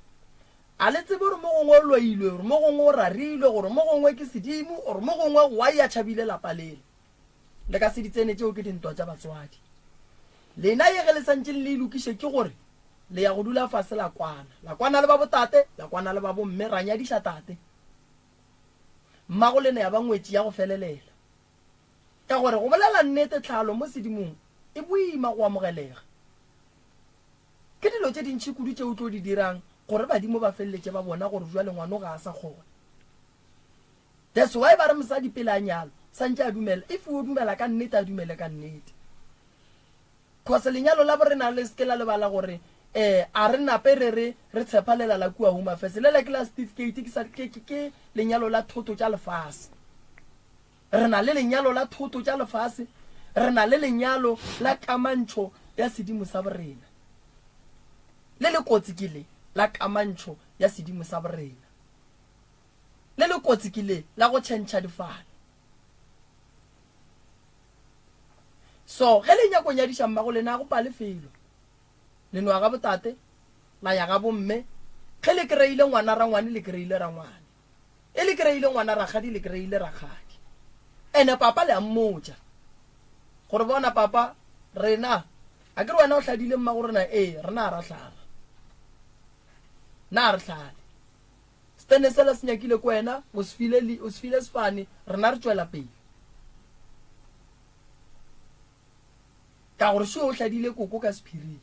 a le tsebe gore mo gongwe o loilwe, gore mo gongwe o rarilwe, gore mo gongwe ke sedimo, gore mo gongwe why a tšhabile lapa lela. Le ka se di tsene tšeo ke dintwa tša batswadi. Lena ye ge le santše le e lokiše ke gore le ya go dula fase la kwana. La kwana le ba botate, la kwana le ba bomme, ra nyadiša tate. Mmago lena ya ba ngwetši ya go felelela. Ka gore go bolela nnete tlhalo mo sedimong e boima go amogelega. Ke dilo tše dintši kudu tše o tlo di dirang gore badimo ba feleletše ba bona gore bjale ngwano ga a sa kgona. That's why ba re mosadi pele a nyalwa santše a dumela, if o dumela ka nnete a dumele ka nnete. Cause lenyalo la borena le seke la lebala gore eh a re nape re re re tshepa lela la kua Home Affairs. Lela ke la certificate ke sa ke ke ke lenyalo la thoto tša lefase. Re na le lenyalo la thoto tša lefase, re na le lenyalo la kamantšho ya sedimo sa borena. Le le kotsi ke le la kamantšho ya sedimo sa borena. Le le kotsi ke le la go tšhentšha difane. So ge le nyako nyadiša mmago lena a go pale felo. Le no ya ga botate, la ya ga bomme. Ge le kry-ile ngwana rangwane le kry-ile rangwane. E le kry-ile ngwana rakgadi le kry-ile rakgadi. Ene papa le a mmotša gore bona papa rena a ke re wena o hladile mmago rena ee rena a ra hlala. Na re hlale. Stene sela se nyakile ko wena o se file o se file sefane rena re tšwela pele. Ka gore šo o hladile koko ka sephiring.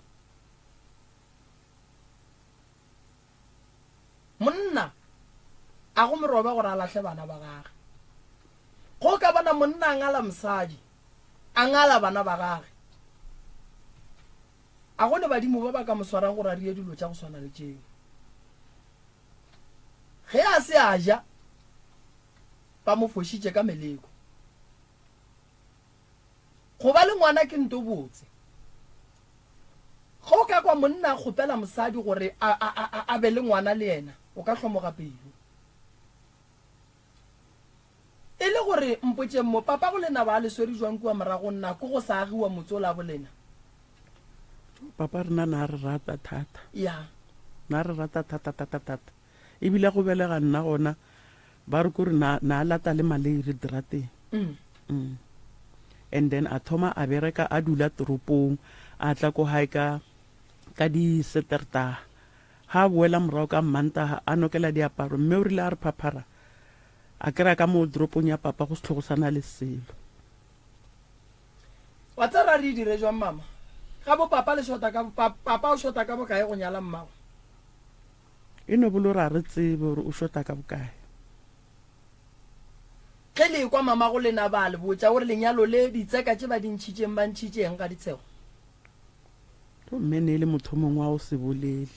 Monna a go mo robe gore a lahle bana ba gage. Go ka bona monna a ngala mosadi, a ngala bana ba gage. A go ne badimo ba ba ka mo swarang gore a rie dilo tša go swana le tšeo. Ge a se a ja, ba mo fošitše ka meleko. Go ba le ngwana ke nto botse. Ge o ka kwa monna a kgopela mosadi gore a, a, a, a be le ngwana le yena, o ka hlomoga pelo. E le gore mpotšeng mo, papago lena ba le swere jwang kua morago nako go sa agiwa motse ola bolena? Papa rena na re rata thata. Ya. Na re rata thata thata thata. Ebile go belega nna gona ba re kore na na lata le maleiri drateng. Mm. Mm. And then a thoma a bereka a dula toropong a tla ko hae ka ka di Saterdaga. Ha a boela morago ka Mmantaga a nokela diaparo mme o rile a re phaphara a kry-a ka mo toropong ya papa go se go sa na le selo. Wa tseba ra re e dire jwang mama? Ga bo papa le shota ka pa, papa o shota ka bokae go nyala mmago? E no bolo ra re tsebe gore o shota ka bokae. Ge le ekwa mamago lena ba le botša gore lenyalo le ditseka tše ba di ntšhitšeng ba ntšhitše eng ga ditshego? Gomme ne e le motho mongwe wa go se bolele.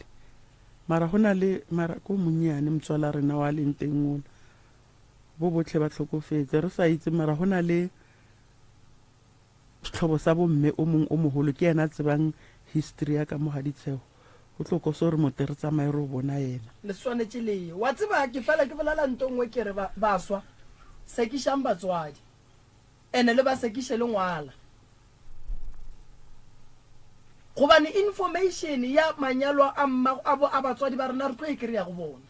Mara go na le, mara ko monnyane motswala rena wa leng teng ola. Bo bohle ba hlokofetse. Re sa itse, mara go na le sehlobo sa bomme o mongwe o mogolo, ke yena a tsebang history ya ka mo ga Ditshego. Go tlo kosa gore mote re tsamaye re o bona yena. Le swanetše le ye. Wa tseba, ke fela ke bolela nto nngwe ke re, ba, baswa, sekišang batswadi. Ene le ba sekiše le ngwala. Gobane information ya manyalo a mma, a bo, a batswadi ba rena re tlo e kry-a go bona.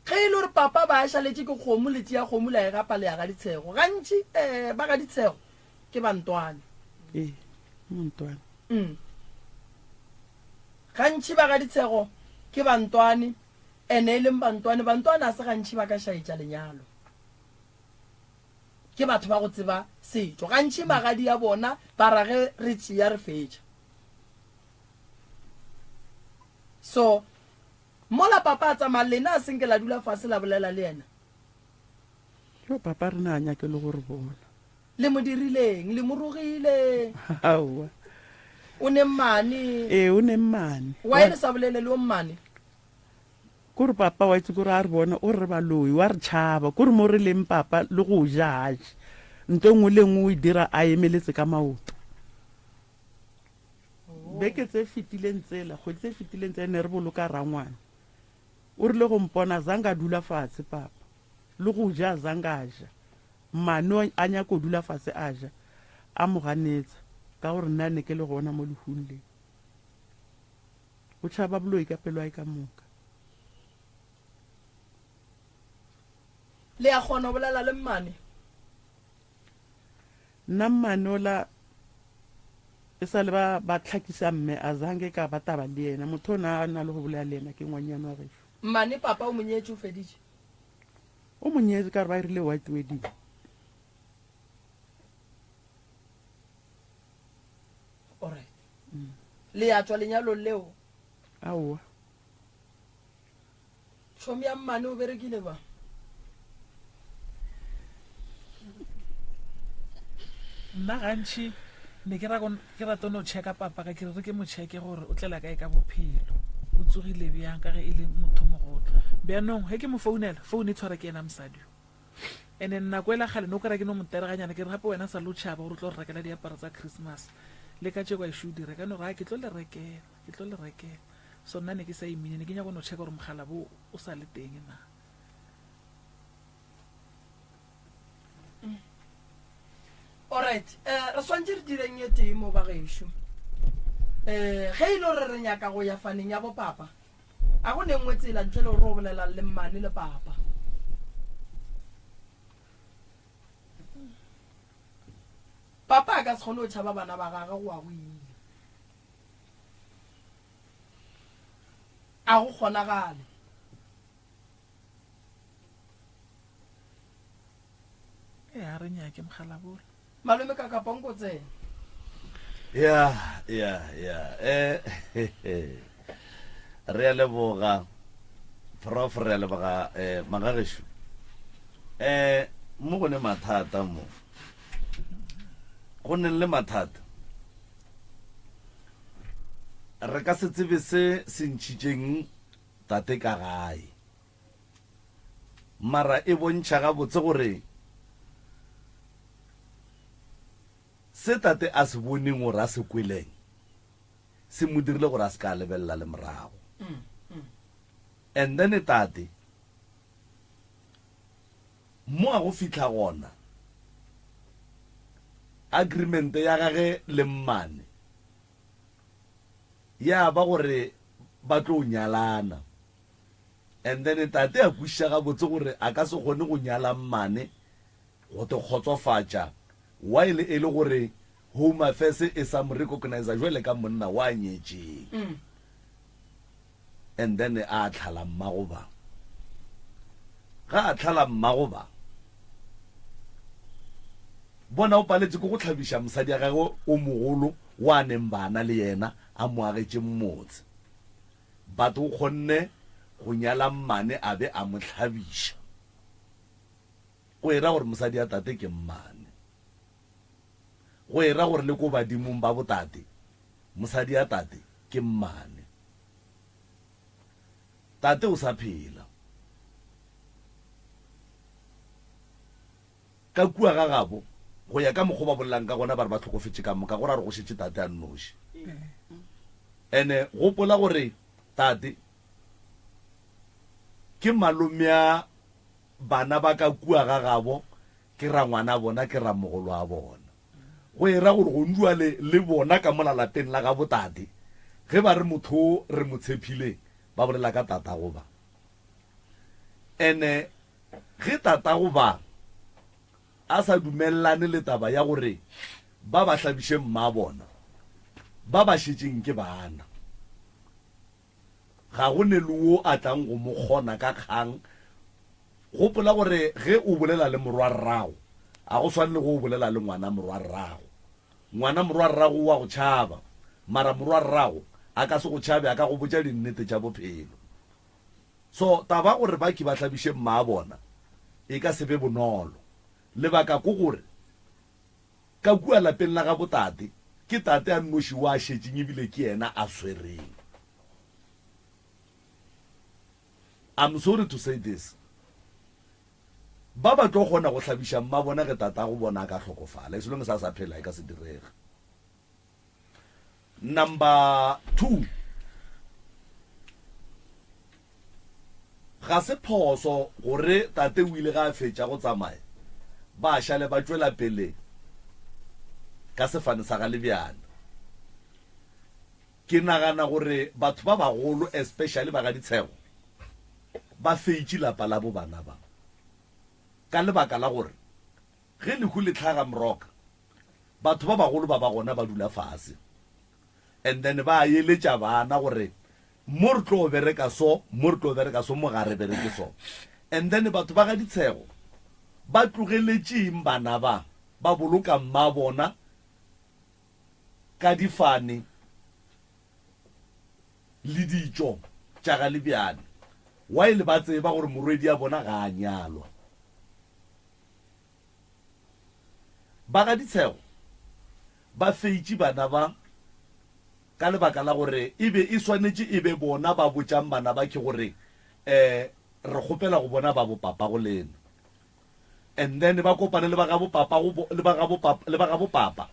Ge e le gore papa ba šaletše ke kgomo, le tšea kgomo la e gapa le ya ga Ditshego. Gantši um ba ga Ditshego ke ba Ntwane. Ee, mo Ntwane. Mm. Gantši ba ga Ditshego ke ba Ntwane, ene e leng ba Ntwane, ba Ntwane a se gantši ba ka šaetša lenyalo. Ke batho ba go tseba setšo. Gantši magadi a bona ba ra ge re tšea re fetša. So, Mola papa a tsamaya, lena a se nke la dula fase la bolela le yena? Yo, papa rena a nyake le go re bona. Le mo dirileng? Le mo rogile? Aowa. O ne mmane? Ee, o ne mmane. Why le sa bolele le o mmane? Kore papa wa itse kore a re bona o re baloi wa re tšhaba kore mo re leng papa le go ja a je nto e nngwe le nngwe o e dira a emeletse ka maoto. Beke tse fetileng tsela, kgwedi tse fetileng tse ne re boloka rangwane. O rile go mpona zange a dula fatshe papa. Le go ja zange a ja. Mmane a nyako dula fatshe a ja. A mo ganetsa ka gore nna ne ke le gona mo lehung le. O tšhaba boloi ka pelo ya ka moka. Le a kgona go bolela le mmane? Nna mmane ola e sa le ba ba tlhakisa mme a zange ka ba taba le yena. Motho o na a na le go bolela le yena ke ngwanyana wa gešo. Mmane papa o mo nyetše o feditše? O mo nyetše ka gore ba irile white wedding. Alright. Le ya tšwa lenyalong leo? Aowa. Tšhomi ya mmane o berekile ba? Nna gantši ne ke ke rata no checka papa ka ke re ke mo checke gore o tlela kae ka bophelo o tsogile bjang ka ge e le motho mogolo bjanong ge ke mo founela foune e tshwara ke yena mosadi yo and then nako ela kgale no kry ke no mo tereganyana ke re gape wena sa le o tšhaba gore o tlo re rekela diaparo tsa christmas le ka tšeko a ešo o di reka no re a ke tlo le rekela ke tlo le rekela So nna ne ke sa imine, ne ke nyaka go no checka gore mogala bo o sa le teng na. Alright, eh, re swantše re direng e tee mo bagešo. Eh, ge e le gore re nyaka go ya faneng ya bopapa, a go ne nngwe tsela ntle le gore o bolelang le mmane le papa. Papa a ka se kgone go tšhaba bana ba gagwe go ya go ile. A go kgonagale. Ee, a re nyake mogalabola. Malome ka kapa nko tsena. Ya, ya, ya. Eh, re a leboga prof re a leboga eh magagesho eh mo go ne mathata mo go neng le mathata Re ka se tsebe se se ntšhitšeng tate ka gae. Mara e bontšha gabotse gore se tate a se boneng gore a se kweleng se mo dirile gore a se ka a lebelela le morago. And then tate Mo a go fihla gona, agreement ya gage le mmane ya ba gore ba tlo nyalana. And then tate a kwešiša gabotse gore a ka se kgone go nyala mmane go te kgotsofatša while e le gore Home Affairs e sa mo recognize jwale ka monna wa nyetšeng. And then a tlhala mmago ba. Ga a tlhala mmago ba, bona o paletše ke go hlabiša mosadi ya gagwe o mogolo wa neng bana le yena a mo agetše motse. But o kgonne go nyala mmane a be a mo hlabiša. Go era gore mosadi ya tate ke mmane. Go era gore le ko badimong ba botate mosadi ya tate ke mmane. Tate o sa phela. Ka kua ga gabo, go ya ka mokgwa o ba bolelang ka gona, ba re ba hlokofetše ka moka, go ra gore go šetše tate a nnoši. Ene gopola gore tate ke malomea bana ba ka kua ga gabo, ke rangwana bona, ke ramogolo a bona. Go e ra gore gonjwale le bona ka mola lapeng la gabo tate, ge ba re motho o re mo tshephile, ba bolela ka tatago ba. Ene ge tatago ba a sa dumelelane le taba ya gore ba ba hlabiše mmabona, ba ba šetšeng ke bana. Ga go ne le wo a tlang go mo kgona ka kgang. Gopola gore ge o bolela le morwarrago, ga go swane le ge o bolela le ngwana morwarrago. Ngwana morwarrago o a go tšhaba, mara morwarrago a ka se go tšhabe, a ka go botša dinnete tša bophelo. So taba ya gore baki ba hlabiše mmabona e ka se be bonolo. Lebaka ko gore Ka kua lapeng la gabo tate, ke tate a nnoši wa šetšeng ebile ke yena a swereng. I'm sorry to say this. Ba ba tlo kgona go hlabiša mmabona ge tatago bona a ka hlokofala. As long as a sa phela e ka se direge. Number 2 Ga se phoso gore tate o ile ge a fetša go tsamaya ba šale ba tšwela pele ka sefane sa ga Lebjana. Ke nagana gore batho ba bagolo especially ba ga Ditshego ba feitše lapa la bo bana ba ka lebaka la gore ge lehu le hlaga moroka. Batho ba bagolo ba ba gona ba dula fase and then ba eletša bana gore mo re tlo bereka so, mo re tlo bereka so, mo ga re bereke so. And then batho ba ga Ditshego ba tlogeletše eng bana ba? Ba boloka mma bona ka difane le ditšo tša ga Lebjane while ba tseba gore morwedi ya bona ga a nyalwa. Ba ga Ditshego ba feitše bana ba ka lebaka la gore e be e swanetše e be bona ba botšang bana ba ke gore um re kgopela go bona ba bo papago lena and then ba kopane le ba gabo papa go le ba gabo papa le ba gabo papa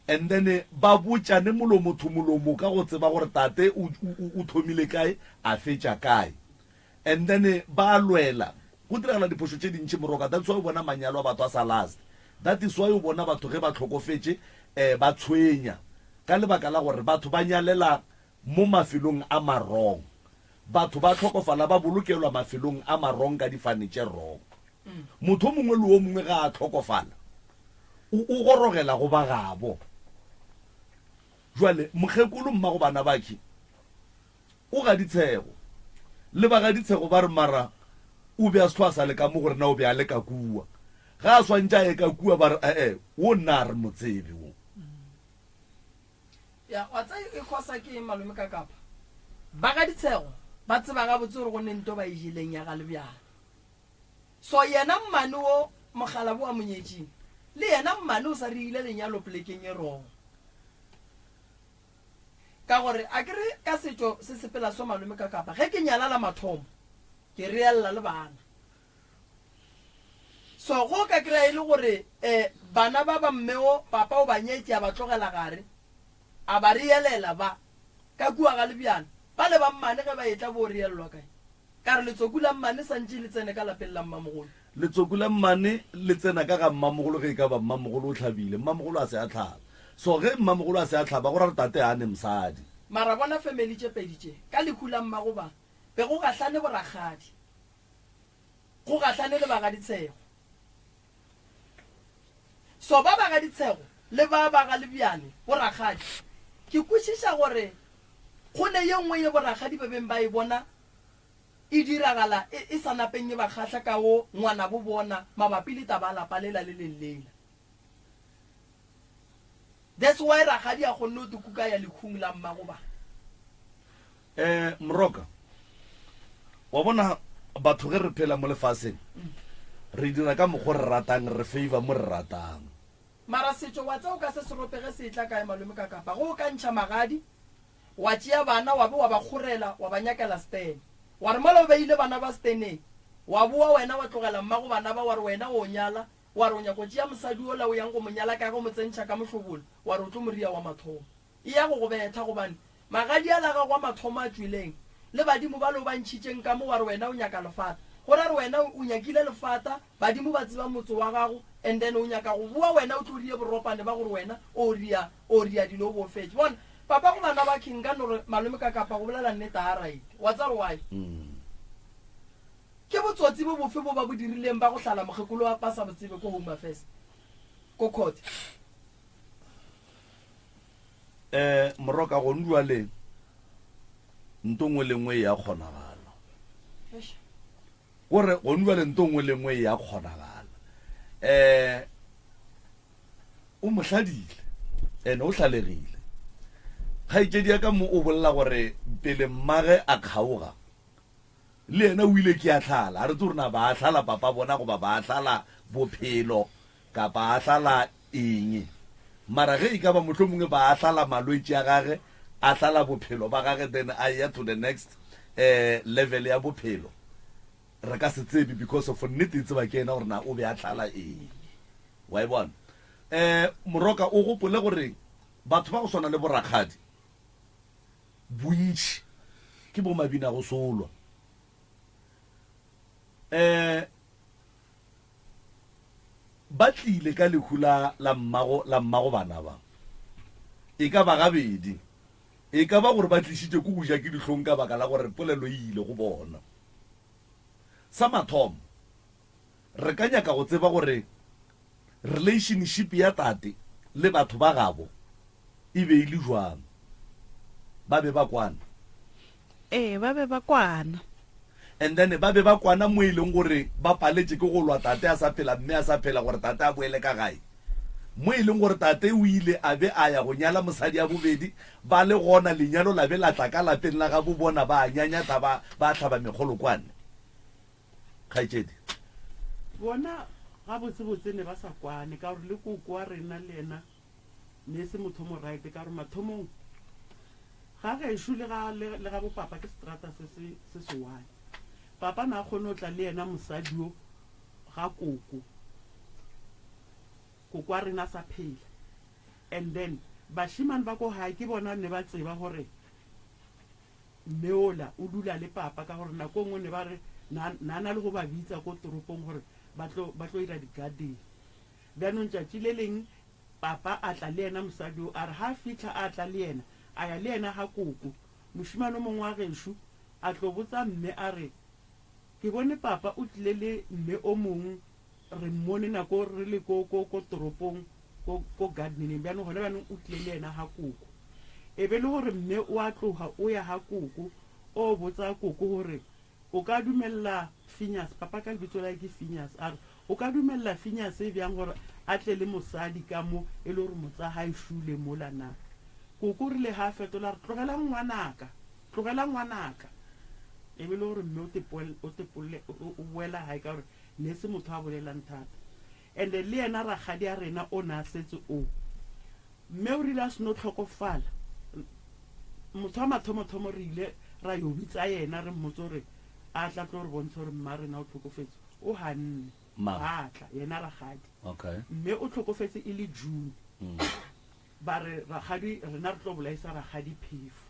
and then ba botšane molomo to molomo ka go tseba gore tate o, o, o thomile kae a fetša kae And then ba lwela. Go diragala diphošo tše dintši Moroka, that's why o bona manyalo a batho a sa last. That is why o bona batho ge ba hlokofetše um ba tshwenya ka lebaka la gore batho ba nyalela mo mafelong a ma wrong. Batho ba hlokofala ba bolokelwa mafelong a ma wrong ka difane tše wrong. Motho o mongwe le o mongwe ga a hlokofala o o gorogela go ba gabo. Jwale mokgekolo mmago bana bakhe O ga Ditshego. Le ba ga Ditshego ba re mara o be a se hlwa a sa le ka mo go rena o be a le ka kua. Ga a swantše a ye ka kua ba re e-e wo nna a re mo tsebe wo. Ya, wa tseba e khosa ke eng malome ka kapa? Ba ga Ditshego ba tseba gabotse gore go ne nto ba e jeleng ya ga Lebjana. So yena mmane wo mokgalabo wa monyetšing le yena mmane o sa reile lenyalo polekeng e wrong. Ka gore a ke re ka setšo se sepela so malome ka kapa ge ke nyala la mathomo ke reella le bana. So go ka kry-a e le gore um bana ba ba mme o papa o ba nyetše a ba tlogela gare a ba reelela ba ka kua ga lebjana ba le ba mmane ge ba etla bo reellwa kae? Ka re letsoku la mmane santše le tsene ka lapeng la mmamogolo. Letsoku la mmane le tsena ka ga mmamogolo ge e ka ba mmamogolo o hlabile, mmamogolo a se a hlaba. So ge mmamogolo a se a hlaba go ra gore tate ga a ne mosadi. Mara bona family tše pedi tše, ka lehu la mmago ba be go gahlane borakgadi, go gahlane le bagaditshego. So ba ba ga Ditshego le ba ba ga Lebjane, bo rakgadi, ke kwešiša gore go ne ye nngwe ye bo rakgadi ba beng ba e bona e diragala e, e sa napeng e ba kgahla ka wo ngwanabo bona mabapi le taba ya lapa lela le leng lela. That's why rakgadi a kgonne go te kukaya lekhung la mmago ba. Eh, Moroka, wa bona batho ge re phela mo lefaseng re dira ka mokgo re ratang, re favor mo re ratang. Mara setšo wa tseba o ka se se rope ge se etla kae malome ka kapa ge o ka ntšha magadi wa tšea bana wa be wa ba kgorela wa ba nyakela stene wa re mola o beile bana ba steneng wa boa wena wa tlogela mmago bana ba wa re wena o nyala wa re o nyako tšea mosadi ola o yang go mo nyala ka ge o mo tsentšha ka mohlobolo wa re o tlo mo ria wa mathomo E ya go go betha, gobane magadi a la gago a mathomo a tšweleng, le badimo bale o ba ntšhitšeng ka mo, wa re wena o nyaka lefata. Go ra re wena o nyakile lefata, badimo ba tseba motse wa gago, and then o nyaka go boa wena o tlo rie boropane ba gore wena o ria, o ria dilo o bo fetše. Bona, papa go bana ba king nka no re malome ka kapa go bolela nnete a right. Wa tseba gore why? Ke botsotsi bo bofe bo ba bo dirileng ba go hlala mokgekolo wa ba sa bo tsebe ko Home Affairs, ko court? Eh, Moroka gone jwale nto nngwe le nngwe e ya kgonagala. Kore gone jwale nto nngwe le nngwe e ya kgonagala. Eh, o mo hladile ene o hlalegile. Kgaetšedi ya ka mo o bolela gore pele mmage a kgaoga Le yena o ile ke a hlala. A re tsebe gore na ba hlala papa bona goba ba hlala bophelo kapa a hlala eng. Mara ge e ka ba mohlomongwe ba hlala malwetši a gage, a hlala bophelo ba gage then a eya to the next eh, level ya bophelo, re ka se tsebe because of nnete e tseba ke yena gore na o be a hlala eng. Wa e bona? Eh, Moroka o gopole gore batho ba go swana le borakgadi, Bontši ke bo mabina go solwa. Um ba tlile ka lehu la la mmago la mmago bana ba. E ka ba gabedi. E ka ba gore ba tlišitše ke go ja ke dihlong ka baka la gore polelo e ile go bona. Sa mathomo, re ka nyaka go tseba gore relationship ya tate. le batho ba gabo e be e le jwang? Ba be ba kwana? Ee, ba be ba kwana. And then ba be ba kwana mo e leng gore ba paletše ke go lwa tate a sa phela mme a sa phela gore tate a boele ka gae. Mo e leng gore tate o ile a be a ya go nyala mosadi ya bobedi ba le gona lenyalo la be la tla ka lapeng la gabo bona ba a nyanyatha ba ba hlaba mekgolokwane. Kgaetšedi. Bona gabotsebotse ne ba sa kwane ka gore le koko wa rena le yena ne e se motho o mo right ka gore mathomong ga gešo le ga le, le ga bopapa ke seterata se se se se one. Papa na a kgone go tla le yena mosadi yo ga koko. Koko wa rena a sa phela. And then bashimane ba ko gae ke bona ne ba tseba gore mme ola o dula le papa ka gore nako e nngwe ne ba re na na na le go ba bitsa ko toropong gore ba tlo ba tlo ira di-garden. Bjanong tšatši le leng papa a tla le yena mosadi yo, a re ga a fihla a tla le yena, a ya le yena ga koko. Mošemane o mongwe wa gešo a tlo botsa mme a re, Ke bone papa o tlile le mme o mong, re mmone nako re le ko, ko, ko toropong, ko, ko gardeneng, bjanong gona bjanong o tlile le yena ga koko. E be le gore mme o a tloga o ya ga koko, o botsa koko gore, O ka dumelela Phineas, papa ka lebitso la hae ke Phineas, a re, O ka dumelela Phineas bjang gore a tle le mosadi ka mo e le gore motsa hae šule mola na? Koko o rile ga a fetola a re, Tlogelang ngwanaka, tlogela ngwanaka. E be le gore mme o tepoel, o tepolle, o, o boela gae ka gore ne e se motho a bolelang thata. And-e le yena rakgadi a rena o ne a setse o. Mme o rile a seno tlhokofala, motho wa mathomothomo re ile ra yo bitsa yena re mmotse gore a tla tlo re bontsha gore mma rena o tlhokofetse. O ganne. Mang? Ga tla, yena rakgadi. Okay. Mme o tlhokofetse e le June. Ba re rakgadi, rena re tlo bolaisa rakgadi phefo.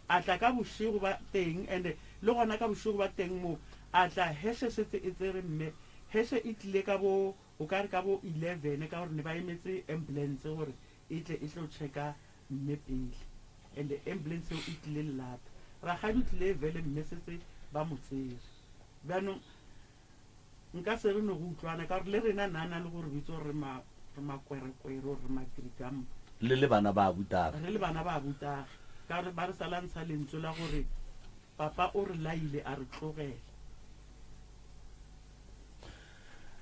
A tla ka bošego ba teng and le gona ka bošego ba teng mo a tla heshe setse e tsere mme heshe e tlile ka bo o ka re ka bo 11 ka gore ne ba emetse ambulance gore e tle e tlo checka mme pele and ambulance eo e tlile lelata rakgadi o tlile vele mme setse ba mo tsere bjanong Nka se re no go utlwana ka gore le rena na na le go re bitsa gore re ma re makwerekwere or re magrigamba. Le le bana ba abutage. Re le bana ba abutage ka gore ba re sa la ntsha lentswe la gore papa o re laile a re tlogela.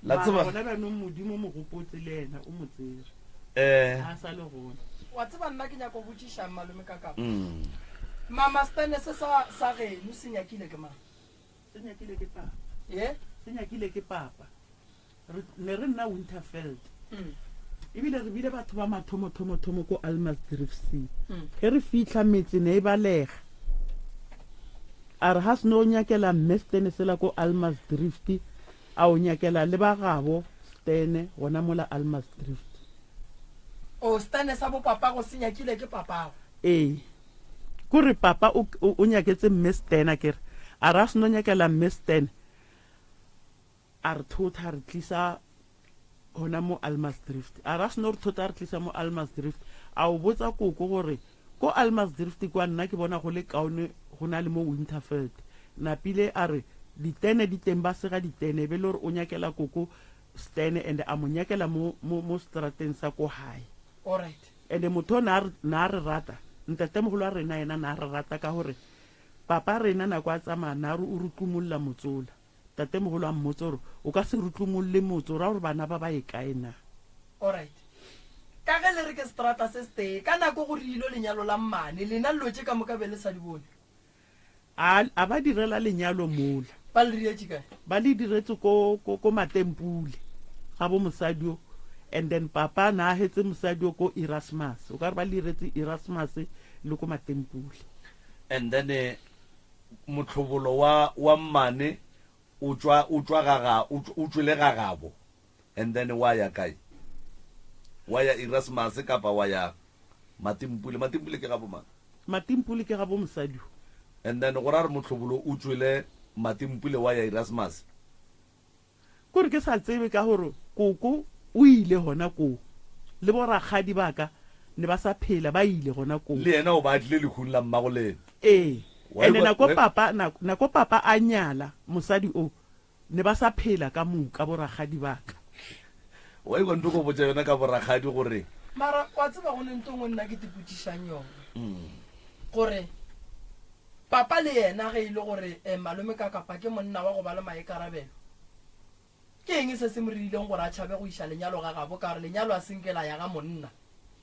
La Mara tseba. gona bjanong Modimo o mo gopotse le yena o mo tsere. Eh. Ga a sa le gona. Wa tseba nna ke nyaka go botšišang malome Kakapa. Mm. Mama Stene se sa sa geno se nyakile ke mang? Se nyakile ke papa. Ye? Se nyakile ke papa. Re ne re nna Winterveld. Mm. Ebile re bile batho ba mathomo-thomo-thomo ko Almasdrift C. Mm. Ge re fihla metse ne e balega. A re ha se no nyakela mme Stene sela ko Almasdrift, a o nyakela le ba gabo Stene gona mola Almasdrift. O Stene sa bo papago se nyakile ke papago. Ee. Kore papa o, o, o nyaketse mme Stan akere. A re a seno nyakela mme Stan, a re thotha a re tlisa gona mo Almasdrift. A re a seno re thotha a re tlisa mo Almasdrift, a o botsa koko gore ko Almasdrift kwa nna ke bona go le kaone go na le mo Winterveld. Napile a re ditene di teng ba sega ditene e be le gore o nyakela koko Stan and a mo nyakela mo, mo, mo strateng sa ko gae. Alright. Ene motho o na na re rata, ntatemogolo wa rena yena na re rata ka gore papa rena nako a tsamaya na re o rutlumolla motsola. Tatemogolo a mmotsa gore o ka se rutlumolle motse o ra gore bana ba ba ye kae na? Alright. Ka ge le re ke seterata se setee, ka nako go rilwe lenyalo la mmane, lena llo tše ka moka be le sa di bone? A, a ba direla lenyalo mola. Ba le diretše kae? Ba le diretse ko, ko, ko Matempule, ga bo mosadi yo. And then papa na a hetse mosadi yo ko Erasmus. O ka re ba le diretse Erasmus le ko Matempule. And then eh, mohlobolo wa, wa mmane o tšwa, o tšwa ga ga, o tšw, o tšwele ga gabo. And then wa ya kae? Wa ya Erasmus kapa wa ya Matimpule? Matimpule ke ga bo mang? Matimpule ke ga bo mosadi yo. And then go ra re mohlobolo o tšwele Matimpule wa ya Erasmus. Kore ke sa tsebe ka gore koko o ile gona koo le bo rakgadi ba ka ne ba sa phela ba ile gona koo. Le yena o ba tlile lehung la mmago lena. Ee. Wa Ene ikwa, nako wa. papa, nako, nako papa a nyala mosadi o Ne ba sa phela ka moka borakgadi ba ka. Wa ikwa ntho ko botša yona ka borakgadi gore Mara wa tseba go ne nto ngwe nna ke tipotšišang yona gore papa le yena ge e le gore eh, malome ka kapa ke monna wa go ba le maikarabelo ke eng se se mo ririleng gore a tšhabe go iša lenyalo ga gabo ka gore lenyalo a senke la ya ga monna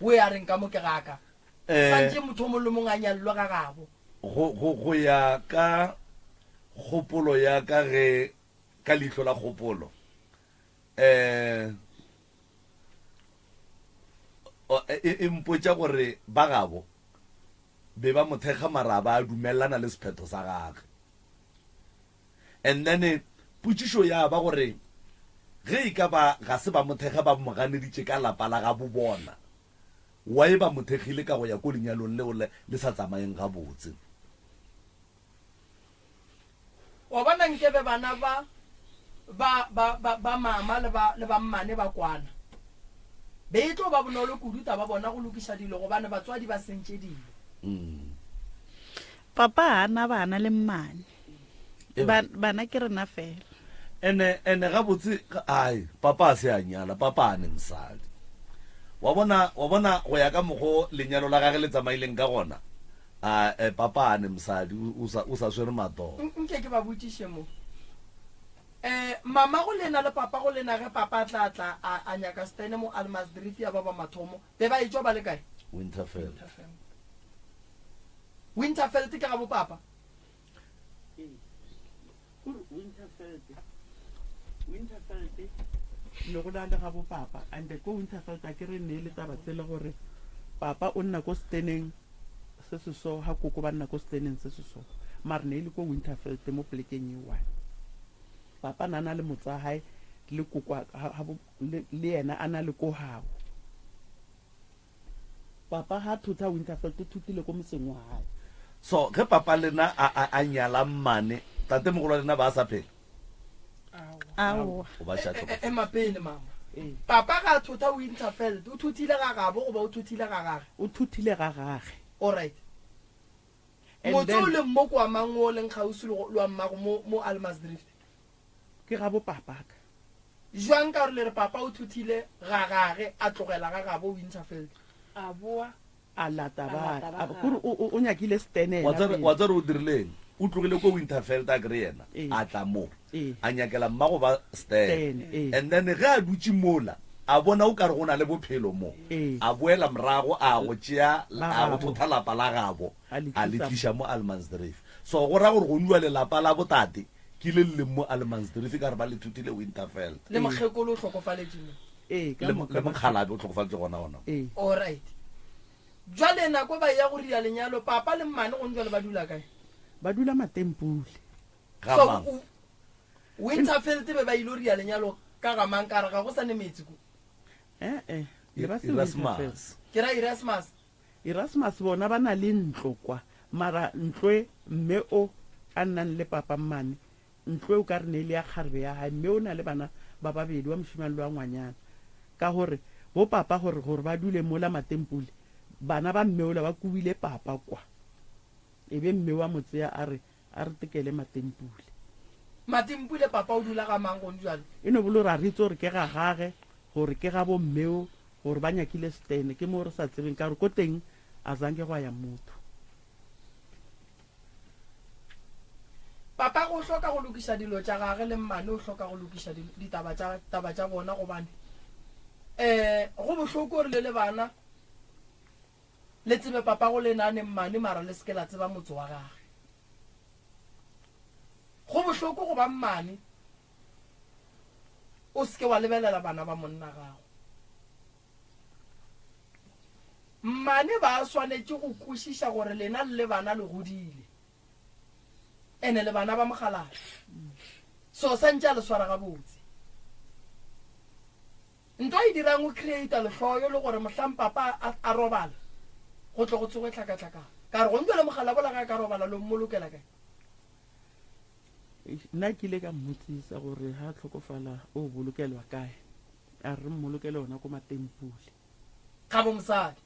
o e a reng ka mo ke gaka Eh. santše motho o mongwe le mongwe a nyalelwe ga gabo Go, go, go ya ka kgopolo ya ka ge ka leihlo la kgopolo um e, e mpotša gore ba gabo be ba mo thekga mara ba dumelelana le sephetho sa gage. And then potšišo ya ba gore ge e ka ba ga se ba mo thekga ba mo ganeditše ka lapa la gabo bona, why ba mo thekgile ka go ya ko lenyalong leo le sa tsamayeng gabotse? Wa bona, nkebe bana ba, ba, ba, ba, ba mama le ba, le ba mmane ba kwana. Be e tlo ba bonolo kudu taba bona go lokiša dilo gobane batswadi ba sentše dilo. Papa ga a na bana le mmane. Ba, bana ke rena fela. Ene, ene gabotse, ai, papa a se a nyala, papa a ne mosadi. Wa bona, wa bona go ya ka mokgo lenyalo la gage le tsamaileng ka gona, A eh, papa a ne mosadi o sa o sa swere matolo. Nke ke ba botšiše mo. Eh, mama go lena le papa go lena ge papa a tla tla a, a nyaka stene mo Almasdrift ya ba ba mathomo, be ba etšwa ba le kae? Winterfeld. Winterfeld ke ga bo papa. Kore Winterfeld, Winterfeld ne go na le ga bo papa and ko Winterfeld a ke re ne le taba tsele gore papa o nna ko steneng se se so ha koko ba nna ko steneng se se so mare ne e le ko Winterfeld mo plekeng e one papa na na le motsa hae le koko le yena a na le ko habo Papa ga thotha Winterfeld o thotile ko motseng wa gae. So ge papa lena a a a nyala mmane, tate mogolo wa lena ba a sa phela? Aowa. O ba šatla E- e- Ema pele mama. Papa ga a thotha Winterfeld, o thothile ga gabo goba o thothile ga gage? O thothile ga gage. Alright. And Motse o then- leng mo ke wa mang o leng kgauswi le go- le wa mmago mo mo Almasdrift? Ke ga bo papaka. Jwang ka gore le re papa o thothile ga gage a tlogela ga gabo Winterfield. A boa A lata A ba lata ba a kore o o o nyakile stene Wa yena tseba pele. wa tseba o dirileng? O tlogile ko Winterfeld a kere yena Ee. a tla mo Ee. a nyakela mmago ba stene. Stene, ee. And then ge a dutše mola a bona o kare go na le bophelo mo Ee. a boela morago a go tšea Ba a go gabo. thotha lapa la gabo A le a le tlisa tliša mo Allemansdrift. So go ra gore go nua lelapa la botate Ke le le leng mo Allemansdrift ka re ba le thutile Winterveld. Le mokgekolo o hlokofaletše mo. Ee, ka Le moka le ba mokgalabje o hlokofaletše gona gona. Ee. Alright. Jwale nako ba eya go ria lenyalo, papa le mmane gone jwale ba dula kae? Ba dula Matempule. Ga So mang? o Winterveld be ba ilo ria lenyalo ka ga mang ka re ga go sa ne metsi ko? Eh-eh, ne ba se Winterveld. Erasmus. Ke ra Erasmus. Erasmus bona ba na le ntlo kwa, mara ntlo e mme o a nnang le papa mmane, ntlo e o ka re ne e le ya kgarebe ya hae, mme o na le bana ba babedi, wa mošemane le wa ngwanyana. Ka gore bo papa gore, gore ba dule mola Matempule, bana ba mme ola ba kubile papa kwa. E be mme wa mo tsea a re, a re tekele Matempule. Matempule papa o dula ga mang gone jwale? E no bolo ra re itse gore ke ga gage, gore ke ga bo mme o, gore ba nyakile stene, ke moo re sa tsebeng ka gore ko teng a zange gwa ya motho. Papa o hloka go lokiša dilo tša gage le mmane o hloka go lokiša ditaba tša taba tša bona gobane um go bohloko gore le le bana le tsebe papa go lena ne mmane mara le seke la tseba motse wa gage. Go bohloko go ba mmane O se ke wa lebelela bana ba monna gago. Mmane ba swanetše go kwešiša gore lena le le bana le godile. Ene le bana ba mokgalabje. So santše a le swara gabotse. Nto a e dirang o creata lehloyo le gore mohlang papa a, a robala go tle go tsoge tlhakatlhakano. Ka re gong jwale mokgalabola ge a ka robala lo mmolokela kae? Nna ke ile ka mmotsisa gore ha tlhokofala o bolokelwa kae, a re re mmolokele ona ko Matempule. Gabo mosadi.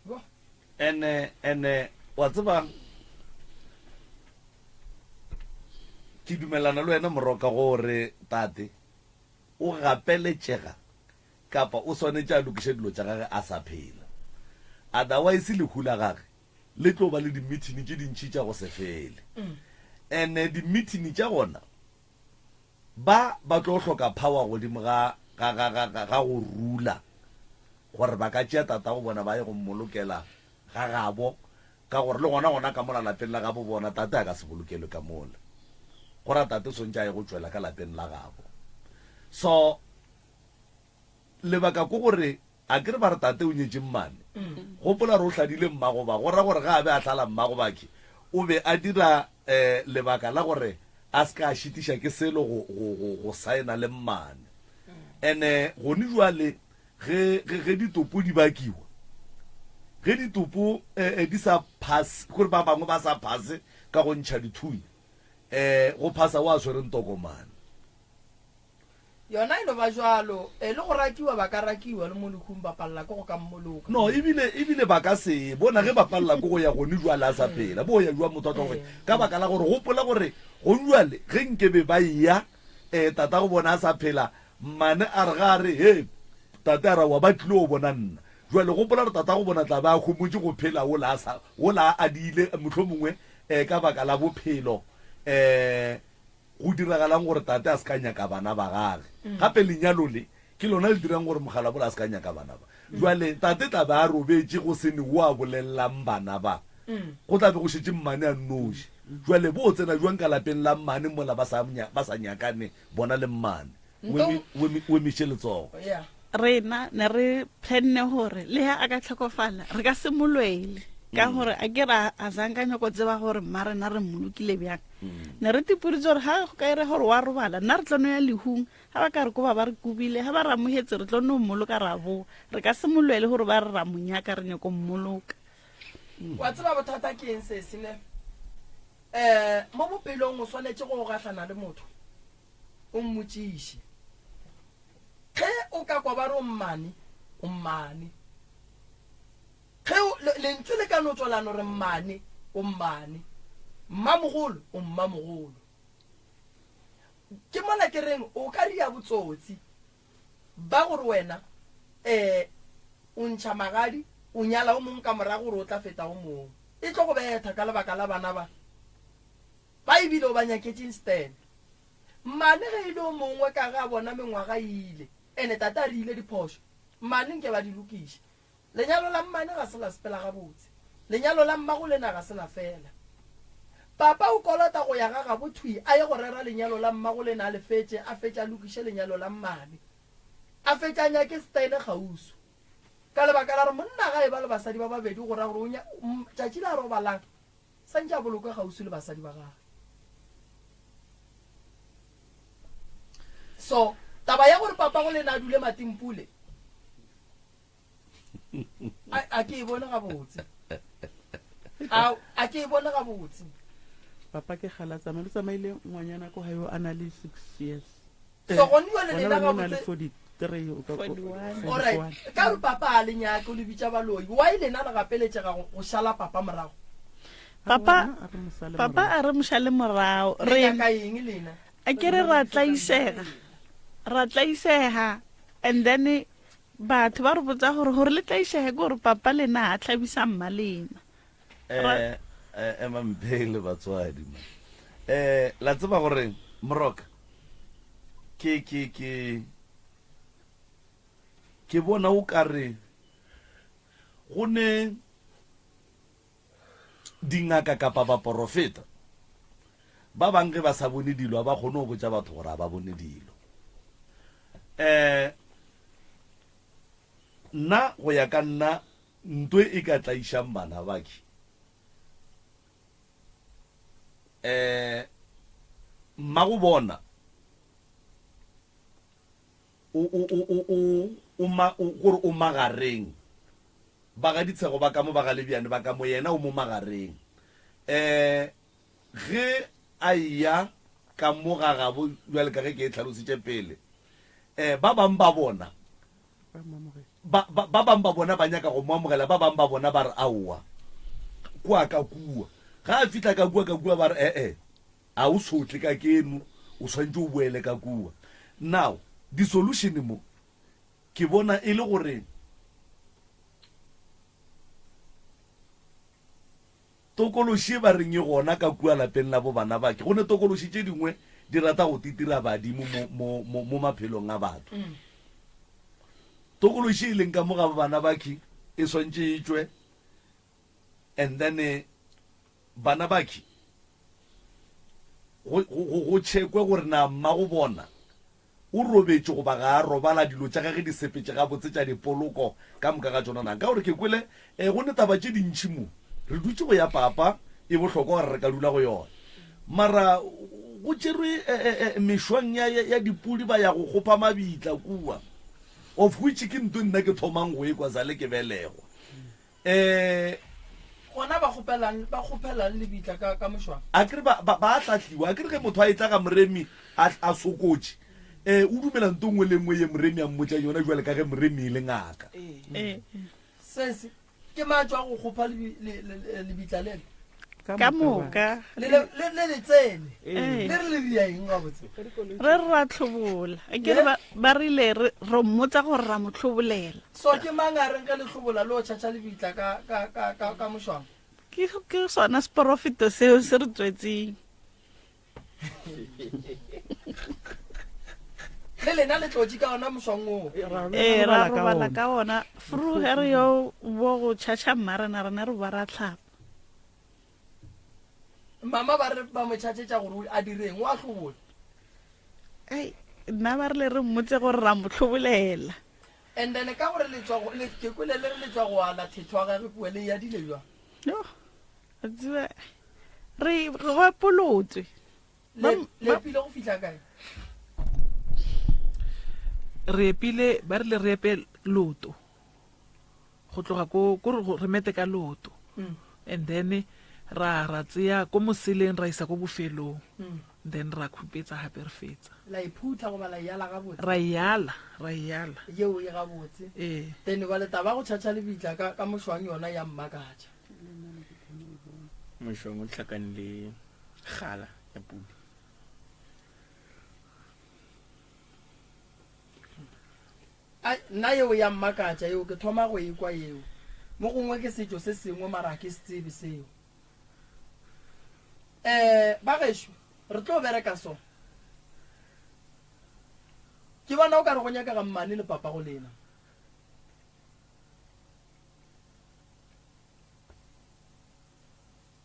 Yo. Ene, ene, wa tseba, ke dumelana le wena Moroka gore tate o gapeletšega. kapa o swanetše a lokiše dilo tša gage a sa phela. Otherwise lehu la gage le tlo ba le dimithini tše dintši tša go se fele. Ene dimithini tša gona ba ba tlo hloka power godimo ga ga ga ga ga ga go rula gore ba ka tšea tatago bona ba ye go mmolokela ga gabo ka gore le gona gona ka mola lapeng la gabo bona tate a ka se bolokelwe ka mola. Go ra tate o swantše a ye go tšwela ka lapeng la gabo. So Lebaka ke gore a ke re ba re tate o nyetše mmane. Gopola gore o hladile mmagoba, go ra gore ge a be a hlala mmagobakhe o be a dira lebaka la gore a se ka a šitiša ke selo go, go, go, go saena le mmane. Ene gone jwale ge, ge, ge ditopo di bakiwa, ge ditopo di sa phase, kore ba bangwe ba sa phase ka go ntšha dithunya, go phasa o a swereng tokomane. Yona e no ba bjalo. E le go rakiwa, ba ka rakiwa, le mo lehung ba palela ke go ka mmoloka. No, ebile, ebile ba ka se bona ge ba palela ke go ya gone jwale a sa phela. Bo ya jwang motho a tlo go, ka baka la gore, gopola gore gone jwale ge nke be ba eya, eh, tatago bona a sa phela, mmane a re ga a re, He, tate a re, aowa, ba tlile go bona nna. Jwale gopola gore tatago bona tla be a homotše go phela wola a sa, wola a diile, mohlomongwe, eh, ka baka la bophelo, eh, Go diragalang gore tate a se ka nyaka bana ba gage? Gape lenyalo le ke lona le dirang gore mokgalabole a se ka nyaka bana ba. Jwale tate tla be a robetše go se ne wo a bolelelang bana ba. Go tla be go šetše mmane a nnoši. Jwale bo tsena jwang ka lapeng la mmane mola ba sa, ba sa nyakane bona le mmane? O emiše letsogo. Rena ne re planne gore le ge a ka tlhokofala re ka se mo lwele ka gore a ke ra a zanka nyako tseba gore mma rena re mmolokile bjang. Ne re tipoditse gore ga go ka ira gore wa robala nna re tlo no ya lehung, ga ba ka re koba ba re kobile, ga ba re amogetse re tlo no mmoloka ra boa. Re ka se mo lwele gore ba re ra mo nyaka re nyako mmoloka. Wa tseba bothata ke eng sesi ne? Um mo bophelong o swanetše go gahlana le motho o mmotšiše. Ge o ka kwa ba re o mmane, o mmane. Ge lentšu le ka no tšwa la no re mmane, o mmane. Mmamogolo, o mmamogolo. Ke mola ke reng o ka ria botsotsi ba gore wena um o ntšha magadi o nyala o mongwe ka morago gore o tla feta o mongwe. E tlo go betha ka lebaka la bana ba ba ebile o ba nyaketše instead. Mmane ge e le o mongwe ka ge a bona mengwaga e ile, ene tate a riile diphošo, mmane nke ba di lokiše. Lenyalo la mmane ga se la sepela gabotse. Lenyalo la mmago lena ga se la fela. Papa o kolota go ya ga gabo thwi a ye go rera lenyalo la mmago lena a le fetše, a fetše a lokiše lenyalo la mmane. A fetše a nyake Stene kgauswi. Ka lebaka la gore monna ga e ba le basadi ba babedi go ra gore o nya, tšatši la robalang Santše a bolokwe kgauswi le basadi ba gagwe. So, taba ya gore papago lena a dule Matimpule, a, a ke e bone gabotse. A, a ke e bone gabotse. Papa ke kgale a tsamaile, o tsamaile ngwanyana ko gae o a na le six years. So gone jwale Gona lena bjale o na le gabotse 43 o ka- o- 41. Alright, 41. ka gore papa a le nyake o le bitša baloi, why lena le gapeletšega go, go šala papa morago? Papa, Aowa, a re mo sale papa morago. a re mo šale morago. Le Re nyaka eng lena? a ke re ra tlaisega, ra tlaisega and then batho ba re botsa gore gore le tlaišege ke gore papa lena a tlhabisa mma lena. Eh, eh, emang pele batswadi man. Eh, la tseba gore Moroka ke ke ke ke bona o ka re go ne dingaka kapa baporofeta ba bang ge ba sa bone dilo a ba kgone go botša batho gore a ba bone dilo. Eh, nna go ya ka nna Nto e ka tlaišang bana ba ke um mmago bona o, o, o, o, o, o, ma, o, gore o magareng. Ba ga Ditshego ba ka mo, ba ga Lebjane ba ka mo, yena o mo magareng. Um ge a eya ka mo ga gabo, bjale ka ge ke e tlhalositše pele, um ba bang ba bona Ba, ba, ba bang ba bona ba nyaka go mo amogela, ba bang ba bona ba re, Aowa, kua ka kua. Ga a fihla ka kua, ka kua ba re, E-e, a o sotle ka keno, o swanetše o boele ka kua. Now, di-solution mo. Ke bona e le gore tokološi e ba reng e gona ka kua lapeng la bo bana ba ke, go ne tokološi tše dingwe di rata go titira badimo mo, mo, mo, mo maphelong a batho. Tokološi e leng ka mo ga bana ba ke e swantše e tšwe and then eh, bana ba ke go, go, go, go tšhekwe gore na mmago bona O robetše goba ga a robala, dilo tša gage di sepetše gabotse tša dipoloko ka moka ga tšona na? Ka gore ke kwele e, go ne taba tše dintši mo. Re dutše go ya papa, e bohlokwa gore re ka dula go yona. Mara go tšerwe e, e, e, mešwang ya, ya, ya dipudi ba ya go kgopha mabitla kua, of which ke nto nna ke thomang go e kwa sale ke belegwa. Eh. Gona ba kgopelang, ba kgopelang lebitla ka, ka mošwang? Akere ba, ba, ba a hlahliwa. Akere ge motho a etla ga moremi a, a sokotše, eh, o dumela nto nngwe le nngwe ye moremi a mmotšang yona bjale ka ge moremi e le ngaka. Ee. Sesi, ke mang a tšwago go kgopha lebi, le, le, le, lebitla lela? Ka moka. Le, le, le, le le tsene. Le re le dia eng gabotse? Re re ra hlobola. Akere ba, ba rile re, ro mmotsa gore ra mo hlobolela. So ke mang a reng ge le hlobola le o tšhatšha lebitla ka, ka, ka, ka, ka mošwang? Ke, ke sona seporofeto seo se re tswetseng. Le lena le tlotše ka ona mošwang oo. Ee, ra robala ka ona. Fru ge re yo bo go tšhatšha mmarena rena re ba ra hlapa. Mama ba re ba mo tšhatšetša gore a direng, o a hlobola. Ai, nna ba rile re mmotse gore ra mo hlobolela. And then ka gore le tšwa go, le, ke kwele le re le tšwa go ala thetho wa gage kua, le yadile bjang? Yo, a tseba, re, re go epolotswe. Le, le epile go fihla kae? Re epile, ba rile re epe loto. Go tloga ko, ko re, re mete ka leoto. And then ra, ra tseya ko moseleng ra isa ko bofelong. Then ra khupetsa gape re fetsa. La e phutha goba la e ala gabotse? Ra e ala, ra e ala. Yeo e gabotse. Ee. Then bjale taba ya go tšhatšha lebitla ka, ka mošwang yona ya mmakatša. Mošwang o hlakane le kgala ya pudi. Ai, nna yeo ya mmakatša, yeo ke thoma go e kwa yeo. Mo gongwe ke setšo se sengwe mara ga ke se tsebe seo. Eh, ba gešo, re tlo bereka so. Ke bona o ka re go nyakega mmane le papa go lena.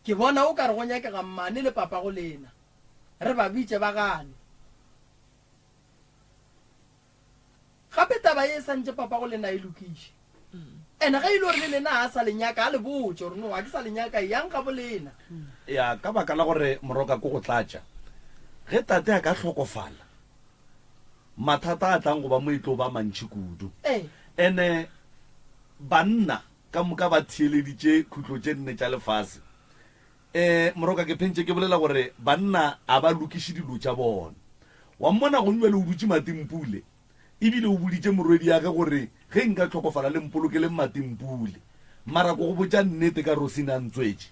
Ke bona o ka re go nyakega mmane le papa go lena. Re ba bitše ba gane. Gape taba ye e sa ntše papago lena e lokiše. And ge e le gore le lena ga a sa le nyaka, a le botše gore no, ga ke sa le nyaka, eyang gabo lena. Ya, ka baka la gore moroka ko go tlatša. Ge tate a ka hlokofala, mathata a tlang go ba mo e tlo ba mantši kudu. Ene banna ka moka ba theeleditše khutlo tše nne tša lefase. E, Moroka, ke phentše ke bolela gore banna a ba lokiše dilo tša bona. Wa mmona gong bjale o dutše Matimpule, ebile o boditše morwediage gore ge nka hlokofala le mpolokeleng Matimpule. Mara ko go botša nnete ka Rosina Ntswetše,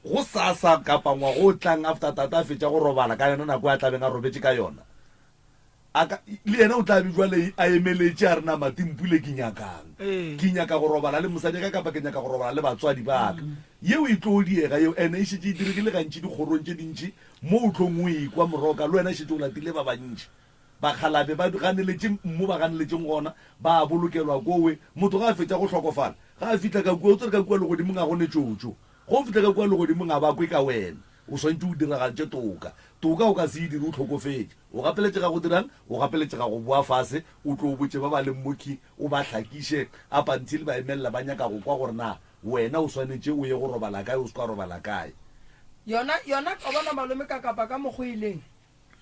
gosasa kapa ngwaga o tlang after tate a fetša go robala ka yona nako e a tlabeng a robetše ka yona, A ka, le yena o tla be bjale a emeletše a re, Na Matimpule ke nyakang? Ke nyaka go robala le mosadi ka kapa ke nyaka go robala le batswadi ba ka? Yeo e tlo diega yeo, ene e šetše e diregile gantši dikgorong tše dintši mo o tlong o ekwa moroka, le wena e šetše o latile ba bantši. Bakgalabe ba ganeletše mo ba ganeletšeng gona, ba a bolokelwa kowe. Motho ge a fetša go hlokofala, ge a fihla ka kua, o tsere ka kua legodimong ga go ne tšotšo. Ge o fihla ka kua legodimong ga ba kwe ka wena. O swanetše o diragatše toka. Toka o ka se e dire o hlokofetše. O gapeletšega go dira'ng? O gapeletšega go boa fase, o tlo botše ba ba leng mokhwi, o ba hlakiše up until ba emelela ba nyaka go kwa gore na wena o swanetše o ye go robala kae, o se ka robala kae. Yona, yona, o bona malome ka kapa ka mokgo e leng,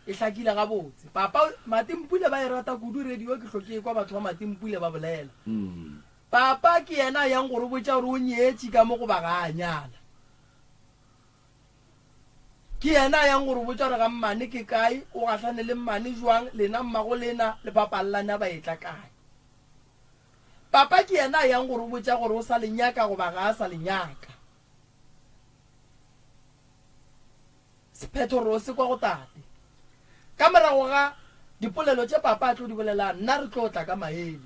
e hlakile gabotse. Papa, Matimpule ba e rata kudu radio, ke hlo ke ekwa batho ba Matimpule ba bolela. Papa ke yena a yang go re botša gore o nyetše ka mo goba ga a nyala. Ke yena a yang go re botša gore ga mmane ke kae, o gahlane le mmane jwang, lena mmago lena le bapallane a ba etla kae. Papa ke yena a yang go re botša gore o sa le nyaka goba ga a sa le nyaka. Sephetho re o se kwa go tate. Ka morago ga. Dipolelo tše papa a tlo di bolelang, nna re tlo tla ka maele.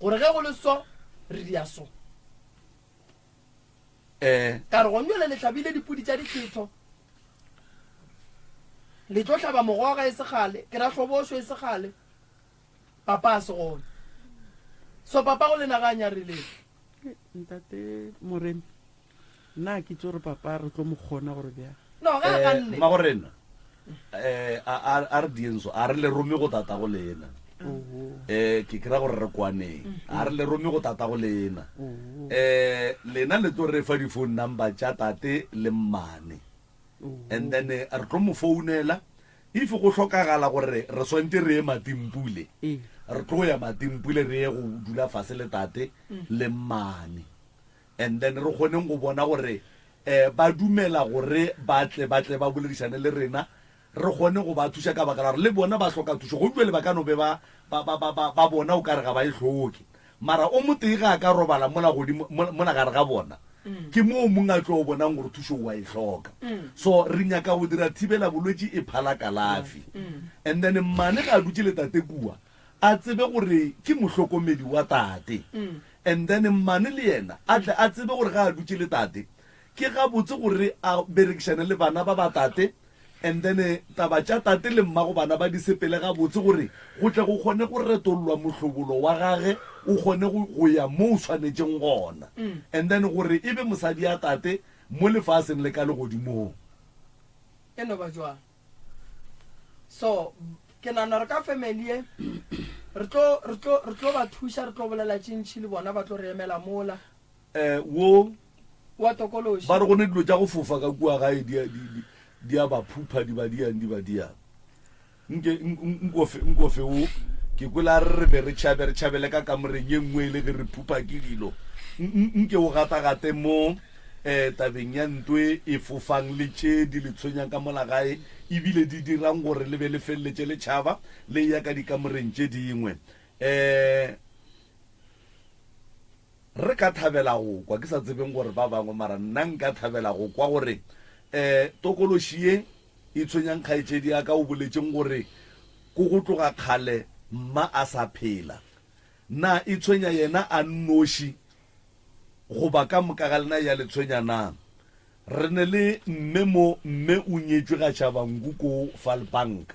Gore ge go le so, re dia so. Eh. Ka re gonjwale le hlabile dipudi tša dikhetho. Le tlo hlaba mogoga e se kgale, ke ra hlobošo e se kgale. Papa a se gona. So papa go lena ga a nyareleng. Ntate Moremi, nna ke tso re papa re tlo mo kgona gore bjang. No, ge a ganne. Mmagorena, eh, a, a, a re dieng so, a re le rome go tatago lena. Eh, ke kry-a gore re kwaneng. A re le rome go tatago lena. Eh, lena le tlo re fa di-phone number tša tate le mmane. And then eh, re tlo mo founela if go hlokagala gore re swantše re ye Matimpule. Re tlo ya Matimpule re ye go dula fase le tate le mmane. And then re kgoneng go bona gore um ba dumela gore ba tle ba tle ba boledišane le rena re kgone go ba thuša ka baka la gore le bona ba hloka thušo. Go bjale ba ka no be ba, ba, ba, ba, ba, ba bona o ka re ga ba e hloke. Mara o motee ge a ka robala mola godimo, mola, mola gare ga bona, ke moo mong a tlo bonang gore thušo o a e hloka. So re nyaka go dira thibela bolwetši e phala kalafi. And then mmane ge a dutše le tate kua, a tsebe gore ke mohlokomedi wa tate. And then mmane le yena a tle a tsebe gore ge a dutše le tate, ke gabotse gore a berekišane le bana ba ba tate And then taba tša tate le mmago bana ba di sepele gabotse gore go tle go kgone go retollwa mohlobolo wa gage o kgone go, go ya mo o swanetšeng gona. And then gore e be mosadi ya tate mo lefaseng le ka legodimong. E no ba jwang. So ke nagana gore ka family ye re tlo, re tlo, re tlo ba thuša, re tlo bolela tše ntši le bona, ba tlo re emela mola. Eh, wo Wa tokološi. Ba re go ne dilo tša go fofa ka kua gae di a, di, di, di a ba phupha, di ba diang, di ba diang. Nke, nkofe, nkofe wo, ke kwele a re re be re tšhabe, re tšhabele ka kamoreng ye nngwe e le ge re phupha ke dilo. Nke o gatagate mo eh, tabeng ya nto e e fofang le tše di le tshwenyang ka mola gae, ebile di dirang gore le be le feleletše le tšhaba le eya ka dikamoreng tše dingwe. Eh, Re ka thabela go kwa, ke sa tsebeng gore ba bangwe, mara nna nka thabela go kwa gore um tokološi ye e tshwenyang kgaetšedi ya ka o boletšeng gore ko go tloga kgale mma a sa phela, na e tshwenya yena a nnoši goba ka moka ga lena ya le tshwenya na? Re ne le mme mo, mme o nyetšwe ga Shabangu ko Vaalbank.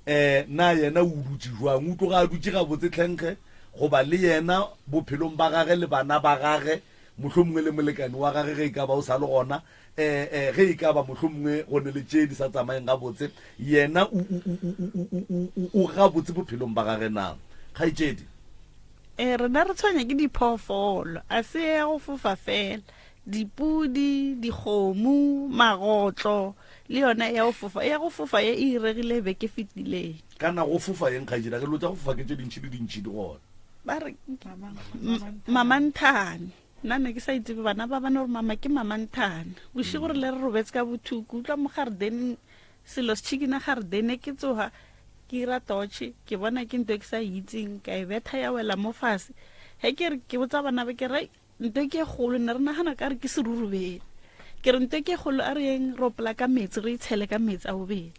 Eh, na yena o dutše jwang? O tloga a dutše gabotse tlhenkge, goba le yena bophelong ba gage le bana ba gage, mohlomongwe le molekane wa gage ge e ka ba o sa le gona, eh, eh, ge e ka ba mohlomongwe go ne le tše di sa tsamayeng gabotse, yena o, o, o, o, o, o, o, o, o gabotse bophelong ba gage na? Kgaetšedi. Eh, rena re tshwenya ke diphoofolo, a se ya go fofa fela. Dipudi, dikgomo, magotlo, le yona ya go fofa. Ya go fofa ye e iregile beke fetileng. Kana go fofa eng kgaetšedi? A ke dilo tša go fofa ke tše dintši le dintši di gona. Ba re mamanthane. Nna ne ke sa itsebe bana ba bana gore mama ke mamanthane. Bošego re le re robetse ka bothuku utlwa mo gardeneng selo se tšhikina gardene ke tsoga ke ira torch ke bona ke nto e ke sa e itseng ka e betha ya wela mo fase. Ge ke re ke botsa bana ba ke re Nto ke kgolo, ne re nagana ka re ke serurubele. Ke re nto ke kgolo, a re yeng ro polaka metsi, re itshele ka metsi a bobela.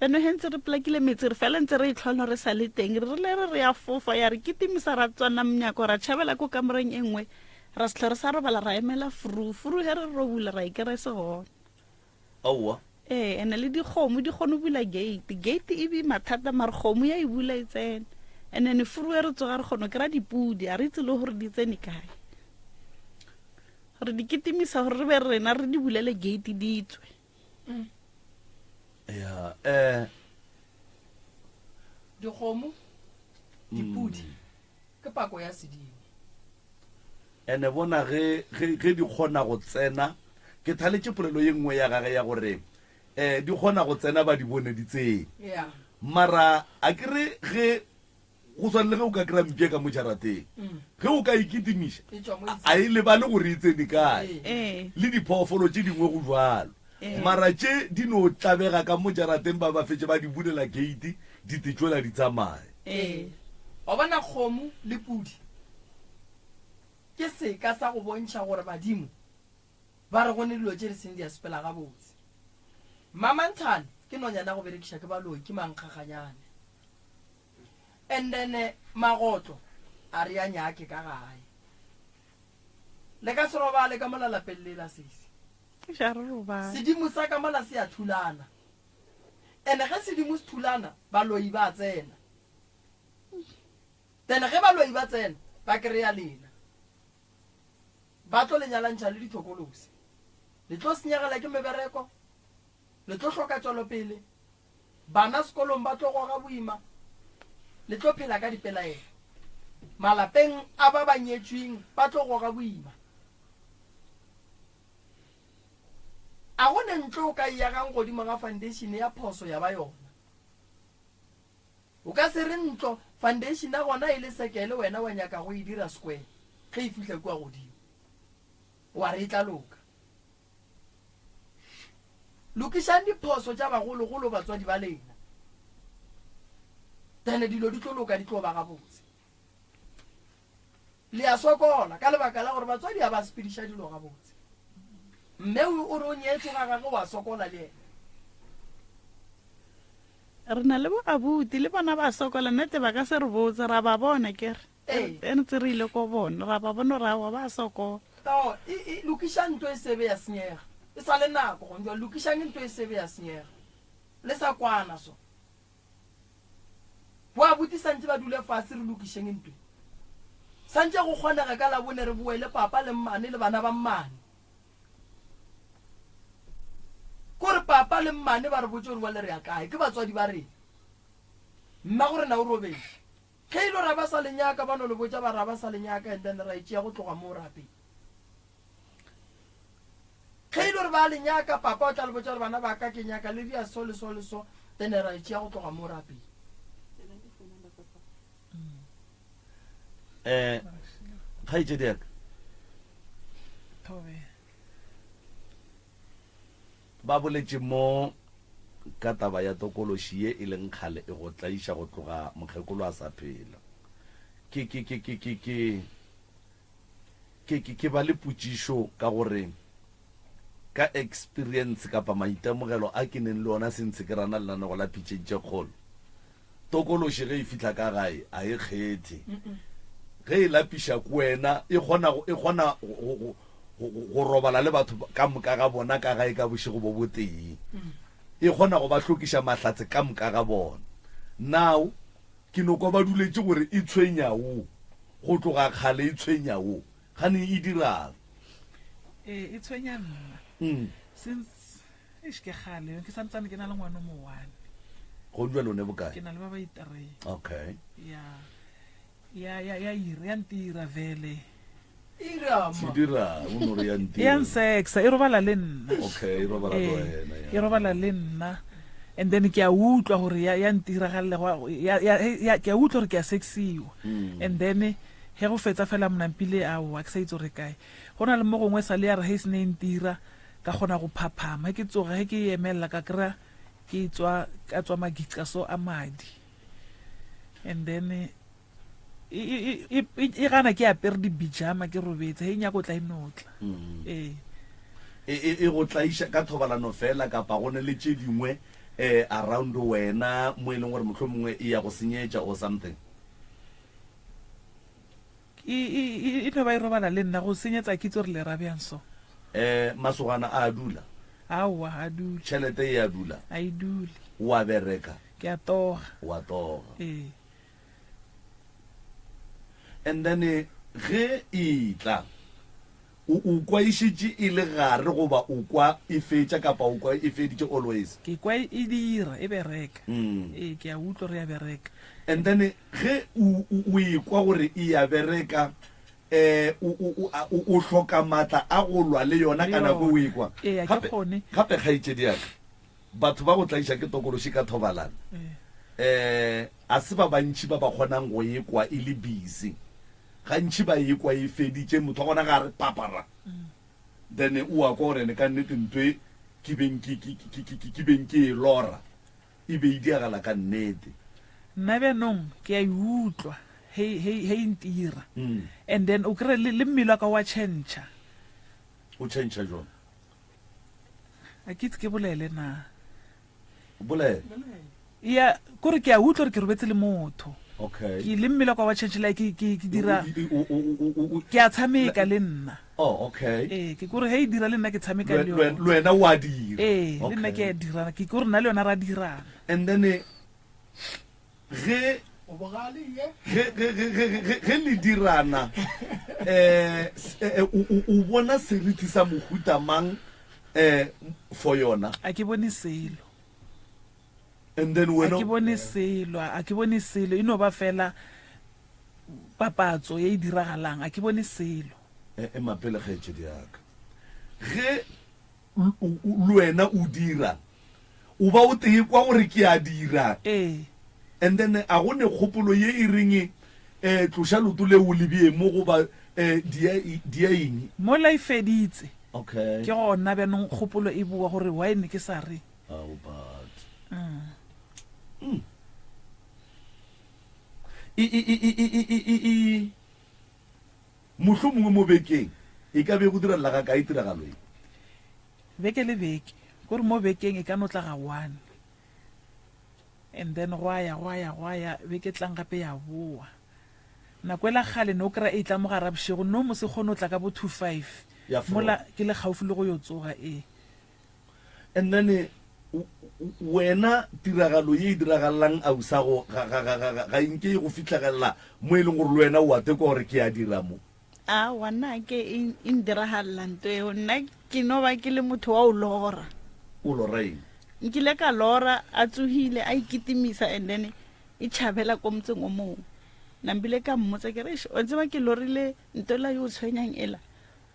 Beno he ntse re polakile metsi, re fela ntse re itlhono re sa le teng, re rile re re ya fofa, ya re kitimisa ra tswana monyako, ra tšhabela ko kamoreng e nngwe, ra se hlwe re sa robala, ra emela furu. Furu he re ro bula, ra e kry-a e se gona. Aowa. Ee, ene le dikgomo di kgone go bula gate. Gate e be mathata mare kgomo ya e bula e tsena. And then furu e re tsoga re kgone kry-a dipudi, a re itse le gore di tsene kae. Re di kitimisa gore re be rena re di bulele gate di tswe. Ya, eh. Dikgomo, dipudi ke pako ya sedimo. Ene bona ge, ge, ge di kgona go tsena, ke thaletše polelo ye nngwe ya gage ya gore um di kgona go tsena ba di bone di tsene. Yeah. Mara a ke re ge go swane le ge o ka kry-a mpša ka mo jarateng, ge o ka e kitimiša, E tšwa mo e a e lebale gore e tsene kae. Ee. Le diphoofolo tše dingwe go bjalo. Mara tše di no tlabega ka mo jarateng ba ba fetše ba di bulela gate di te tšwela di tsamaye. Ee. Wa bona kgomo le pudi ke seka sa go bontšha gore badimo ba re go ne dilo tše di seng di a sepela gabotse. Mamanthane ke nonyana ya go berekiša ke baloi, ke mankgaganyane. And then eh, magotlo a re a nyake ka gae. Le ka se robale ka mola lapeng lela sesi. Ga re robale. Sedimo sa ka mola se a thulana. And ge sedimo se thulana, baloi ba tsena. Then ge baloi ba tsena, ba kry-a lena. Ba tlo le nyalantšha le dithokolosi. Le tlo senyegela ke mebereko, le tlo hloka tšwelopele, bana sekolong ba tlo goga boima, le tlo phela ka dipelaelo. Malapeng a ba ba nyetšweng ba tlo goga boima. A go ne ntlo o ka e agang godimo ga foundation ya phoso ya ba yona. O ka se re ntlo foundation ya gona e le sekele wena wa nyaka go e dira square ge e fihla kua godimo. Wa re e tla loka. Lokišang diphoso tša bagologolo batswadi ba lena. Then dilo di tlo loka di tlo ba gabotse. Le a sokola ka lebaka la gore batswadi ga ba sepediša dilo gabotse. Mme o re o nyetšwe ga gagwe wa sokola le yena. Re na le bo abuti le bona ba sokola nnete ba ka se re botse ra ba bona ke re. Ee. E ntse re ile ko bona ra ba bona gore aowa ba sokola. Tao, e, e, lokišang ntho e sebe ya senyega. E sa le nako gone jwale, lokišang ntho e sebe ya senyega. Le sa kwana so. Bo abuti santše ba dule fase re lokišeng ntwe. Santše go kgonega ka Labone re boe le papa le mmane le bana ba mmane. Kore papa le mmane ba re botše gore bjale re ya kae, ke batswadi ba rena. Mmago rena o robetše. Ge e le gore ba sa le nyaka ba no le botša ba re ba sa le nyaka and then ra e tšea go tloga moo ra pele. Ge e le gore ba le nyaka papa o tla le botša gore bana ba ka ke nyaka le dia so le so le so then ra e tšea go tloga moo ra pele. Eh, kgaetšedi ya ka. Thobe. Ba boletše mo ka taba ya tokološi ye e leng kgale e go tlaiša go tloga mokgekolo a sa phela. Ke, ke, ke, ke, ke, ke, ke, ke, ke ba le potšišo ka gore ka experience kapa maitemogelo a ke neng le ona since ke rana lenanego la Pitšeng tše Kgolo, Tokološi ge e fihla ka gae a e kgethe. Ge e lapiša ke wena, e kgona e kgona go, go, go robala le batho ka moka ga bona ka gae ka bošego bo botee. E kgona go ba hlokiša mahlatse ka moka ga bona. Now, ke no kwa ba duletše gore e tshwenya wo, go tloga kgale e tshwenya wo. Kgane e dirang? Ee, e tshwenya nna. Since Eish ke kgale ke santsane ke na le ngwana o mo one. Go jwale o ne bokae? Ke na le ba ba itree. Okay. Ya ya ya ya ira ya ntira vele. Ira ma. Dira o no re ya ntira. Ya nsexa e robala le nna. Okay, e robala le wena. E robala le nna. And then ke a utlwa gore ya ya ntiragalle go ya ya ke a utlwa gore ke a sexiwa. Mm. And then he go fetsa fela mnampile a wa ke sa itse gore kae. Go na le mo gongwe sa le ya re he se ne ntira Ka kgona go phaphama. Ge ke tsoga, ge ke emelela, ka kry-a ke tswa, ka tswa magica so a madi. And then e, e, e, e, e gana ke apere dibijama ke robetse, ge e nyaka o tla e notla. Mm. Ee. E, e, e go tlaiša ka thobalano fela kapa go ne le tše dingwe eh, around wena mo e leng gore mohlomongwe e ya go senyetša or something? E, e, e, e no ba e robala le nna go senyetsa ke itse gore le ra bjang so. Eh, masogana a a dula? Aowa, a dule. Tšhelete e a dula? A e dule. O a bereka? Ke a toga. O a toga. Ee. And then ge e tla, o, o kwa e šetše e le gare goba o kwa e fetša kapa o kwa e feditše always? Ke kwa e dira, e bereka. Mm. Ee, ke a utlwa gore ya bereka. And then Ge o, o, o ekwa gore e a bereka, eh, o, o, o, a, o, o hloka matla a go lwa le yona Le ka nako e o yona. ekwa. Ee, a ke Gape, kgone. gape kgaetšedi ya ka, batho ba go tlaiša ke tokološi ka thobalano, Ee. eh, a se ba bantši ba ba kgonang go ekwa e le busy. Gantši ba ekwa e feditše, motho wa gona ga a re papara, then o a kwa gore ene ka nnete ntho e ke beng ke, ke, ke, ke, ke, ke beng ke e lora, E be e diagala ka nnete. Nna bjanong ke a e utlwa he, he, he e ntira. And then o kry le, le mmele wa ka wa tšhentšha. O tšhentšha jwang? A ke itse ke bolele na. Bolela. Ya, kore ke a utlwa gore ke robetse le motho. Okay. Ke le mmele wa ka wa change like ke ke ke dira O- o- o- o- o- o- ke a tshameka le nna. Oh, okay. Ee, ke kore he e dira le nna ke tshameka Le le le- yona. le wena o a dira. Ee, le nna ke Okay. a dirana. Ke kore nna le yona ra dirana. And then eh, ge O bogale ye. ge ge ge ge ge ge le dirana eh s- eh, eh, o o- o bona seriti sa mohuta mang eh for yona A ke bone selo. And then A wena ke bone selo, a ke bone selo, e no ba fela papatso ye e diragalang, a ke bone selo. E, ema pele kgaetšedi ya ka. Ge le wena o dira, o ba o tee kwa gore ke a dira. Ee. And then a go ne kgopolo ye e reng eh, tloša leoto le o lebie mo goba eh, dia, dia eng? Mola e feditse, Okay. ke gona bjanong kgopolo e boa gore why ne ke sa re. Ao but. Mm. E, e, e, e, e, e, e, e, e. Mohlomongwe mo bekeng e ka be go diragala ga kae tiragalo e? Beke le beke, kore mo bekeng e ka no tla ga one. And then gwa ya, gwa ya, gwa ya, beke e tlang gape ya boa. Nako ela kgale ne o kry-a e tla mo gare ga bošego, no mos e kgone go tla ka bo two five. Ya frog. Mola ke le kgaufi le go yo tsoga, ee. And then eh, wena tiragalo ye e diragalelang ausago ga, ga, ga, ga, ga, ga inke e go fitlhagelela mo e leng gore le wena o a tekwa gore ke a dira mo. Aowa, nna ke e e ndiragalela nto eo. Nna ke no ba ke le motho wa o lora. O lora eng? Nkile ka lora a tsogile a ikitimisa and then e tšhabela ko motseng o mongwe. Nambile ka mmotsa ke re, "Eish, wa tseba ke lorile nto ela yo o tshwenyang ela.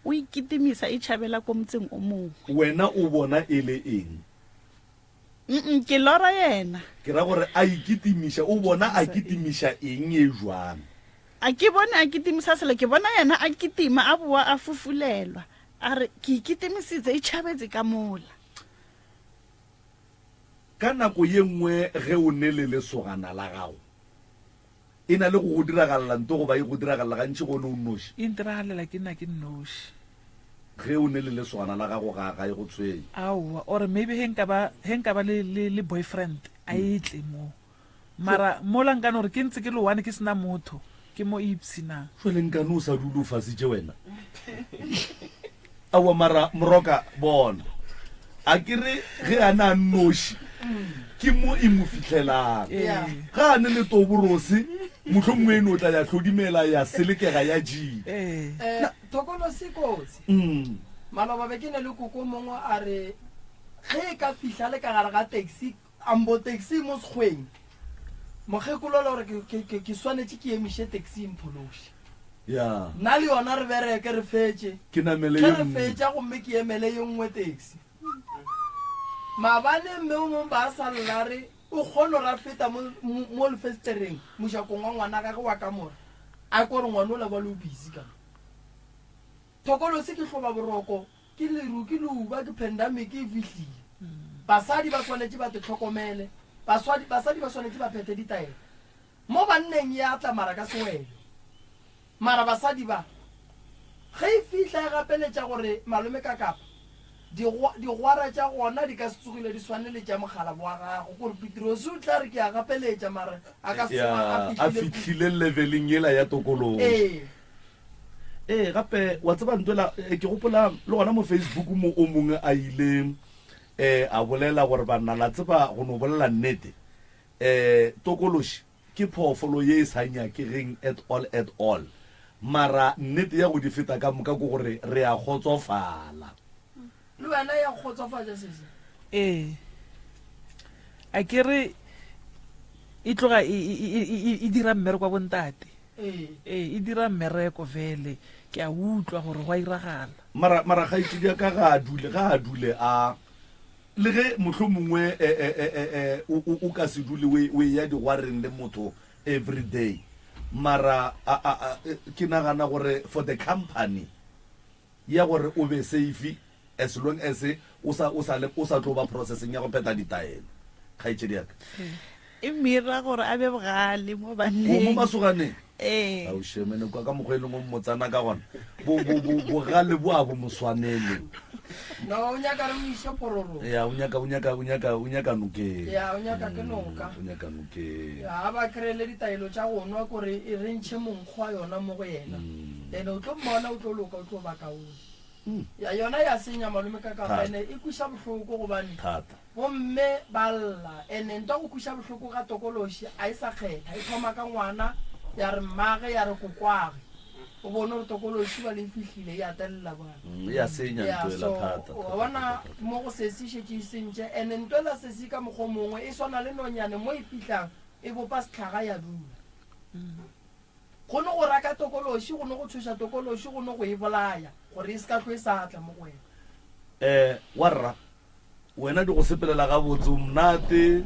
O ikitimisa e tšhabela ko motseng o mongwe. Wena o bona e le eng? Mm-mm, ke lora yena. Ke ra gore a ikitimiša, o bona a kitimiša eng e jwang? A ke bone a kitimisa selo, ke bona yena a kitima a boa a fufulelwa. A re, Ke ikitimisitse, e tšhabetse ka mola. Ka nako ye nngwe ge o ne le lesogana la gago, E na le go go diragalela nto goba e go diragalela gantši ge o ne o nnoši? E ntiragalela ke na ke nnoši. Ge o ne le lesogana la gago ga, ga e go tshwenye? Aowa, or maybe ge nka ba, ge nka ba le, le, le boyfriend, a e tle mo. Mara mola nka no re ke ntse ke le one ke se na motho, ke mo e ipshinang. Jwale nkane o sa dule o fasitše wena? Aowa mara Moroka bona a ke re ge a ne a nnoši ke mo e mo fihlelang. Ga a ne le toborose mohlomongwe e no tla ya hlodimela ya selekega ya jii. Eh, Thokolosi kotsi. Maloba be ke ne le koko mongwe a re ge e ka fihla le ka gare ga taxi ambo taxi mo sekgweng mokgekolo le gore ke, ke, ke swanetše ke emiše taxi e mphološe. Ya. Nna le yona re bereke re fetše. Ke namele Ge ye re nngwe. fetša gomme ke emele ye nngwe taxi. Maabane mme o mongwe ba sa lla re o kgono ra feta mo, mo, mo lefestereng mojakong wa ngwana gage wa kamora. A kwa gore ngwana ola bjale o busy ka mo. Thokolosi ke hloba boroko, ke leru, ke leuba, ke pandemic e fihlile. Basadi ba swanetše ba te hlokomele. Baswadi, basadi ba swanetše ba phethe ditaelo. Mo banneng e a tla mara ka sewelo. Mara basadi ba, ge e fihla e gapeletša gore malome ka kapa, digwa, digwara tša gona di ka se tsogile di swane le tša mokgalabo wa gago, gore Petrose o tla re ke a gapeletša mara a ka se tsoga a Ya, a fihlile fihlile leveleng yela ya tokologo. Ee. Ee, gape wa tseba ntwela, eh, ke gopola le gona mo Facebook mo o mongwe a ile eh, a bolela gore banna la tseba go no bolela nnete, Eh, tokološi ke phoofolo ye e sa nyakegeng at all at all. Mara nnete ya go di feta ka moka ke gore re a kgotsofala. Le wena ya go kgotsofatša sesi? Ee. A ke re e tloga e, e, e, e, e dira mmereko wa bontate. Ee. Ee, e dira mmereko vele. Ke a utlwa gore go a iragala. Mara, mara kgaetšedi ya ka ga a dule, ga a dule a Le ge mohlomongwe o, o, o ka se dule o, o eya digwareng le motho every day, mara a, a, a, ke nagana gore for the company ya gore o be safe as long as o sa, o sa le, o sa tlo ba processing ya go phetha ditaelo, kgaetšedi ya ka. E mira gore a be bogale mo O mo banneng. masoganeng? Ee. Ao shemene kwa ka mokgwa e leng o mmotsana ka gona. Bo bo bo bogale bo a bo mo swanele. No, o nyaka re mo iše phororong. Ya o nyaka o nyaka o nyaka o nyaka nokeng. Ya, o nyaka ke noka. O nyaka nokeng. Ya, a ba kry-ele ditaelo tša go nwa kore e re ntšhe monkgo wa yona mo go yena. Then o tlo mmona o tlo loka o tlo ba kaone. Ya yona ya senya malome ka kapa Thata. ene e kweša bohloko gobane Thata. Bomme ba lla. Ene ntwa go kweša bohloko ga tokološi a e sa kgetha. E thoma ka ngwana, ya re mmage, ya re kokwage. O bone gore tokološi bjale e fihlile, e atelela bjale. Mm, e a senya Ya, ntwa ela so, thata, thata, wa bona thata, thata. mo go sesi e šetše e sentše. Ene ntwa ela sesi ka mokgwa o mongwe e swana le nonyane mo e fihlang e bopa sehlaga ya dula. Go no go raka tokološi, go no go tšhoša tokološi, go no go e bolaya gore e se ka hlwe e sa tla mo go wena. Eh, warra, wena di go sepelela gabotse, o monate,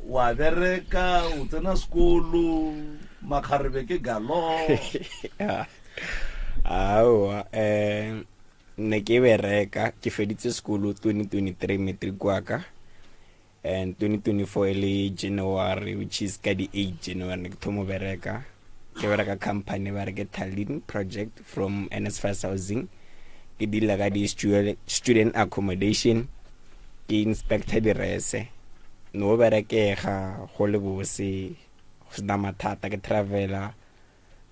wa bereka, o tsena sekolo, makgarebe ke galore. Aowa, um ne ke bereka, ke feditse sekolo 2023 matric wa ka. And 2024 e le January, which is ka di 8 January ne ke thomo bereka. Ke bereka company ba re ke Talin Project from NSFAS Housing. Ke deala ka di student accommodation, ke inspector direse. No berekega go le bose, go sena mathata, ke travela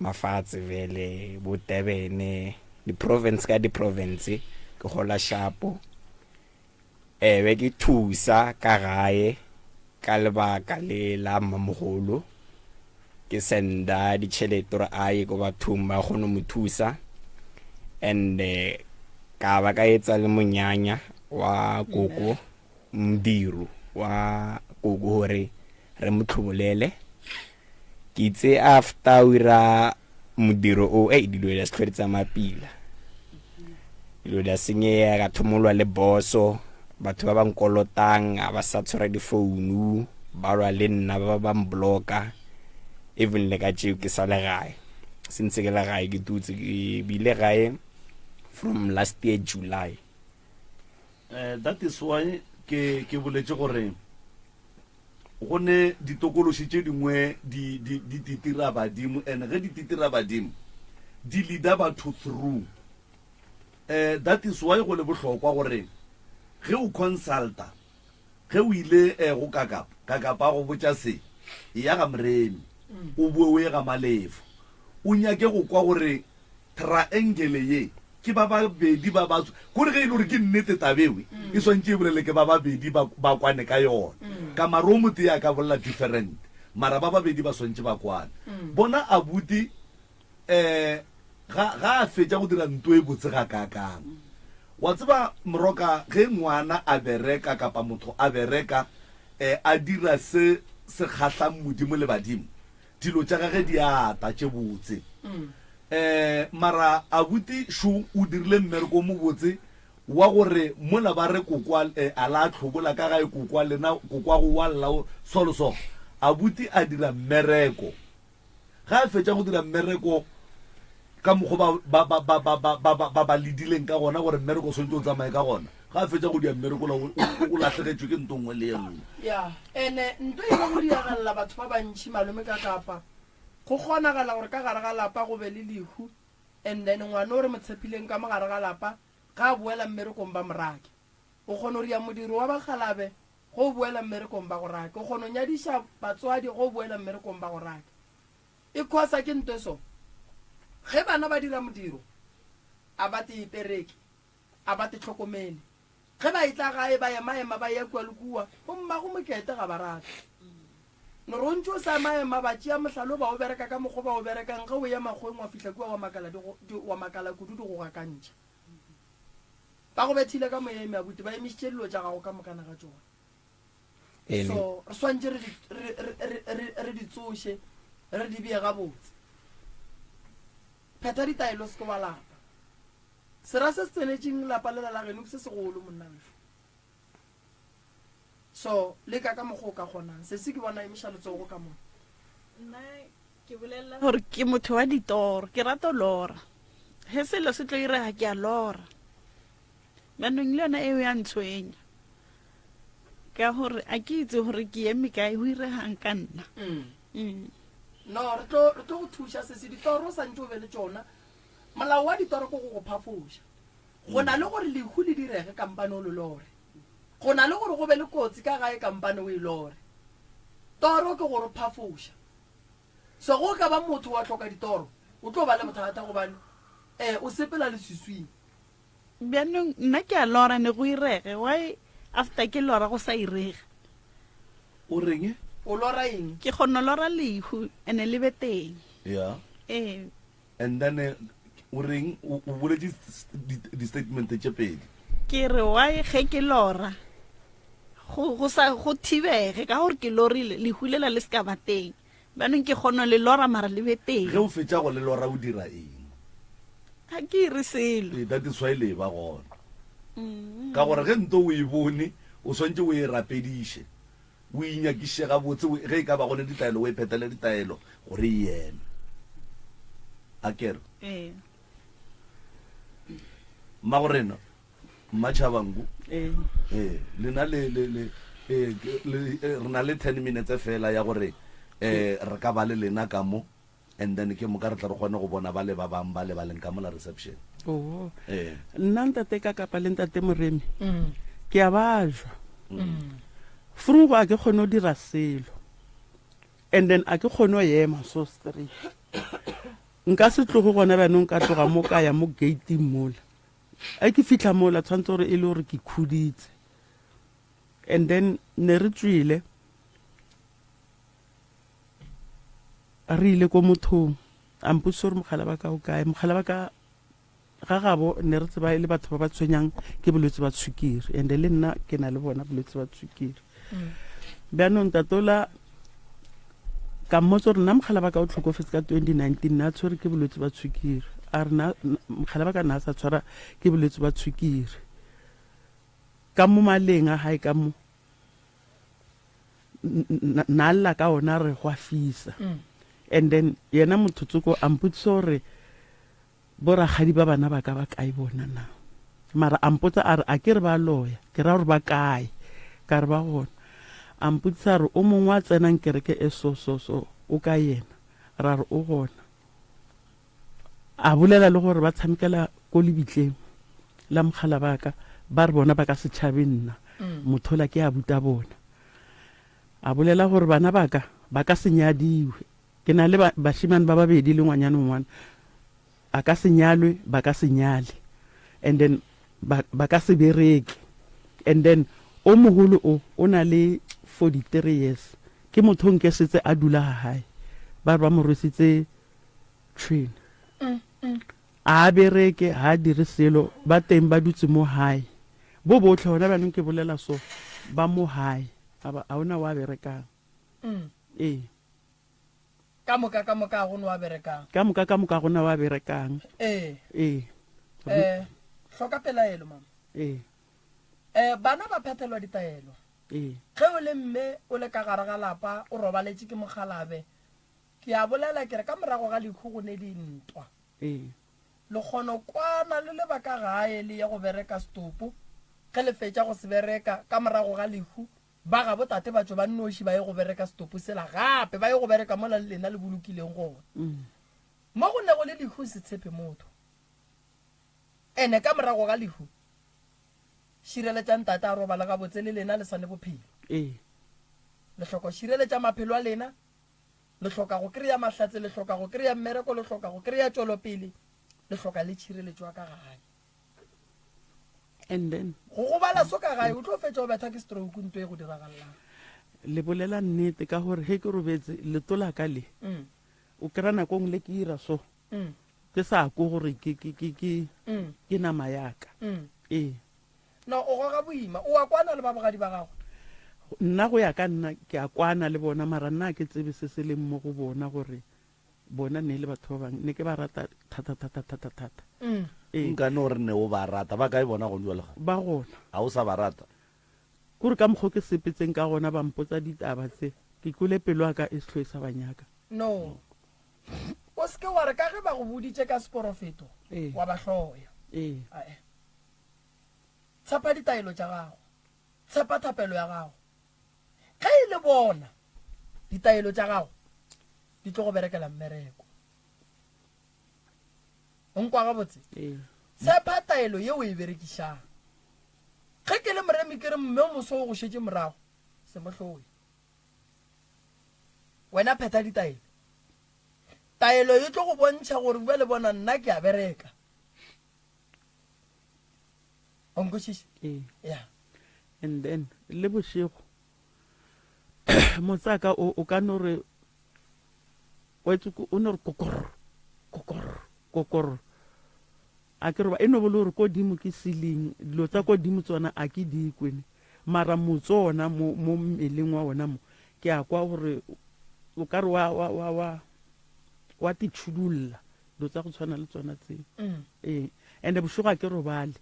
mafatshe vele bo Durban, di province ka di province, ke gola shapo. Ebe ke thusa ka gae ka lebaka le la mmamogolo, ke senda ditšhelete gore a ye ko bathong ba kgone mo thusa and ka ba ka etsa le monyanya wa koko modiro wa koko gore re mo tlhobolele. Ke itse after o ira modiro o ei dilo di a se tlhole di tsamaya pila dilo di a senyega ka thomolwa le boso batho ba ba nkolotang a ba sa tshwara difounu ba lwa le nna ba ba mblocka even le ka tšeo ke sa le gae sentse ke le gae ke tutse ke bile gae from last year July Eh, that is why ke ke boletše gore Go ne ditokološi tše dingwe di, di, di titira badimo, and ge di titira badimo, di leader batho through. Eh, that is why go le bohlokwa gore ge o consulta, ge o ile eh, go Kakapa, Kakapa a go botša se, eya ga Moremi, o boe o ye ga Malefo, o nyake go kwa gore Triangle ye ke ba babedi ba ba kore ge e le gore ke nnete tabewe e swantše e bolele ke ba babedi ba ba kwane ka yona ka mara o motee a ka bolela different mara ba babedi ba swantše ba kwane bona abuti um ga ga a fetša go dira nto e botse ga kakang wa tseba moroka ge ngwana a bereka kapa motho a bereka um a dira se se kgahlang modimo le badimo Dilo tša gage di a ata tše botse. Um mara abuti šo o dirile mmereko o mobotse wa gore mola ba re kokwa eh, a la hlobola ka gae kokwa lena kokwago wa lla o so le so. Abuti a dira mmereko. Ga a fetša go dira mmereko ka mokgwa ba ba ba ba ba ba ba ba ba ledileng ka gona gore mmereko o swanetše o tsamaye ka gona. Ga a fetša go dia mmereko la o o lahlegetšwe ke nto nngwe le ye nngwe. Ya, ene nto e ile go diagalela batho ba bantši malome ka kapa. Go kgonagala gore ka gare ga lapa go be le lehu and then ngwana o re mo tshepileng ka mo gare ga lapa ga a boela mmerekong ba mo rake. O kgona go dia modiro wa bakgalabe ge o boela mmerekong ba go rake. O kgona go nyadiša batswadi ge o boela mmerekong ba go rake. E khosa ke nto e so. Ge bana ba dira modiro a ba te pereke. A ba te hlokomele. Ge ba etla gae, ba ema-ema ba eya kua le kua. Bommago Mokete ga ba rate. Nore o ntše o sa ema-ema, ba tšea mohlala o ba o bereka ka mokgwa o ba o berekang, ge o eya makgoweng wa fihla kua wa makala di go, di, wa makala kudu di go gakantšha. Ba go bethile ka moyeng, abuti, ba emišitše dilo tša gago ka mokana ga tšona. So re swantše re di, re, re, re, re, re di tsoše, re di bee gabotse. Phetha ditaelo, se ke wa lapa. Sera se se tsenetšeng lapa lela la geno ke se segolo, monna wešo. So, leka ka mokgwa o ka kgonang. Sesi ke bona emiša letsogo ka mona. Nna ke bolelela gore ke motho wa ditoro, ke rata go lora. Ge selo se tlo irega ke a lora. Bjanong le yona eo ya ntshwenya. Ka gore a ke itse gore ke eme kae, go iregang ka nna. Mm. No, re tlo re tlo go thuša sesi. Ditoro o santše o be le tšona. Molao wa ditoro ke go go phafoša. Go na le gore lehu le direge kampane o le lore. Go na le gore go be le kotsi ka gae kampane o e lore. Toro ke go re phafoša. So go ka ba motho wa hloka ditoro, o tlo ba le bothata gobane eh o sepela leswiswing. Bjanong nna ke a lora ne go irege why after ke lora go sa irege. O reng? O lora eng? Ke kgona lora lehu ene le be teng. Yeah. Ee. And then eh, o reng o o boletše di-statement tše pedi. Ke re why ge ke lora go go sa go thibege ka gore ke lorile lehu lela le se ka ba teng. Bjanong ke kgono le lora mara le be teng. Ge o fetša go le lora o dira eng? Ga ke ire selo. Ee, that is why le eba gona. Ka gore ge nto o e bone, o swantše o e rapediše. O e nyakiše gabotse, ge e ka ba go le ditaelo o e phethele ditaelo gore e eme. Akere? Ee. Mmagorena, Mmatšhabangu. Ee. Ee, lena le le le ee, le re na le 10 minutes fela ya gore eh re ka ba le lena ka mo and then ke moka re tla re kgone go bona ba le ba bang ba le ba leng ka mola reception. Oh. Ee. Nna ntate ka kapa le ntate Moremi. Mm. Ke a bajwa. Mm. Frugo a ke kgone go dira selo. And then a ke kgone go ema so straight. Nka se tloge gona bjanong ka tloga mo ka ya mo gating mola. A ke fihla mola tshwanetse gore e le gore ke khuditse. And then ne re tswile re ile ko mothong a mpotsa gore mogala ba ka o kae. Mogala ba ka ga gabo ne re tseba e le batho ba ba tshwenyang ke bolwetse ba tshwikiri and le nna ke na le bona bolwetse ba tshwikiri. Bjanong tatola ka mmotsa gore nna mogala ba ka o tlhokofetse ka 2019 na tshwere ke bolwetse ba tshwikiri. A re na mogala ba ka na a sa tshwara ke bolwetse ba tshwikiri. Ka mo maleng a hae ka mo na lla ka ona re gwa fisa. And then yena motho tsoko a mpotsisa gore Bo rakgadi ba bana ba ka ba kae bona na? Mara a mpotsa a re, A ke re ba loya? Ke ra gore ba kae? Ka re ba gona. A mpotsisa a re, O mongwe a tsenang kereke e so so so o kae yena? Ra re o gona. A bolela le gore ba tshamekela ko lebitleng la mogala ba ka, ba re bona ba ka se tšhabe nna, mothola ke abuta bona. A bolela gore bana ba ka ba ka se nyadiwe. Ke na le ba, bašemane ba babedi le ngwanyana o ngwana. A ka se nyalwe, ba ka se nyale. And then ba, ba ka se bereke. And then o mogolo o, o na le 43 years. Ke motho o nke setse a dula ga gae. Ba re ba mo rwesitse tšhwene. A a bereke, ga a dire selo. Ba teng ba dutse mo gae. Bo botlhe gona bjanong ke bolela so, ba mo gae. A ba, ga ona wa berekang. Ee. Ka moka ka moka ga go na wa berekang. Ka moka ka moka ga go na wa berekang. Ee. Ee. Eh, hloka pelaelo mama. Ee. Eh, bana ba phethelwa ditaelo. Ee. Ge o le mme o le ka gare ga lapa o robaletše ke mokgalabe, ke a bolela ke re ka morago ga lehu go ne dintwa. Ee. Le kgono kwana le le ba ka gae le ye go bereka setopo, ge le fetša go se bereka ka morago ga lehu Ba gabo tate ba tšwe ba nnoši ba ye go bereka setopo sela gape, ba ye go bereka mola le lena le bolokileng gona. Mo go nego le lehu se tshepe motho. Ene ka morago ga lehu, šireletšang tate a robale gabotse le lena le sa ne bophelo. Ee. Le hloka go šireletša maphelo a lena, le hloka go kry-a mahlatse, le hloka go kry-a mmereko, le hloka go kry-a tšwelopele, le hloka le tšhireletšo ya ka gae. And then Go gobala so ka gae o tlo fetša o betha ke stroke nto e go diragalelang. Le bolela nnete ka gore ge ke robetse leto la ka le Mm. o kry-a nako nngwe le ke ira so Mm. ke sa ko gore ke ke ke ke Mm. ke nama ya ka. Mm. Ee. No o goga boima o a kwana le ba bogadi ba gago? Nna go ya ka nna ke a kwana le bona mara nna ga ke tsebe se se leng mo go bona gore Bona ne e le batho ba bang ne ke ba rata thata thata thata thata. Ee. Nka no re ne o ba rata. Ba kae bona gone jwale ga? Ba gona. Ga o sa ba rata? Kore ka mokgo ke sepetseng ka gona ba mpotsa ditaba tse, ke kwele pelo ya ka e se hlwe e sa ba nyaka. No. O se ke wa re ka ge ba go boditše ka seporofeto, Ee. wa ba hloya. Ee. Ae. Tshepa ditaelo tša gago. Tshepa thapelo ya gago. Ge e le bona, ditaelo tša gago di tlo go berekela mmereko. O nkwa gabotse? Ee. Tshepa taelo ye o e berekišang. Ge ke le moremi ke re mme o moso o go šetše morago, se mo hloye. Wena phetha ditaelo. Taelo e tlo go bontšha gore bjale bona nna ke a bereka. O nkwešiša? Ee. Ya. And then le bošego motsaka o o ka no re o etse o no re kokor kokor kokor a ke roba e no bo le gore ko dimo ke ceiling dilo tsa ko dimo tsona a ke di kwene mara motso ona mo mo mmeleng wa ona mo ke a kwa gore o ka re wa wa wa wa wa titšhudulla dilo tsa go tshwana le tsona tseo mm. ee and bošego a ke robale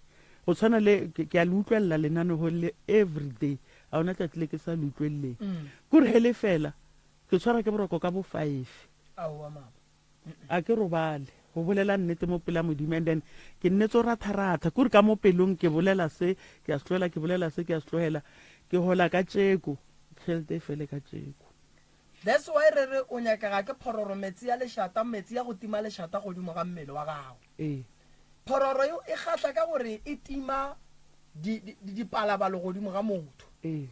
go tshwana le ke a le utlwelela lenanego le every day ga ona tšatši le ke sa le utlweleleng mm. kore he le fela ke tshwara ke boroko ka bo five a ke robale go bolela nnete mo pela modimo and then ke nnetse o ratharatha kore ka mo pelong ke bolela se ke a se tlogela ke bolela se ke a se tlogela ke gola ka tšeko tšhelete e fele ka tšeko That's why re re o nyakega ke phororo metsi ya lešata, metsi ya go tima lešata godimo ga mmele wa gago. Ee. Phororo yeo e kgahla ka gore e tima di, di, di, dipalabalo godimo ga motho. Ee.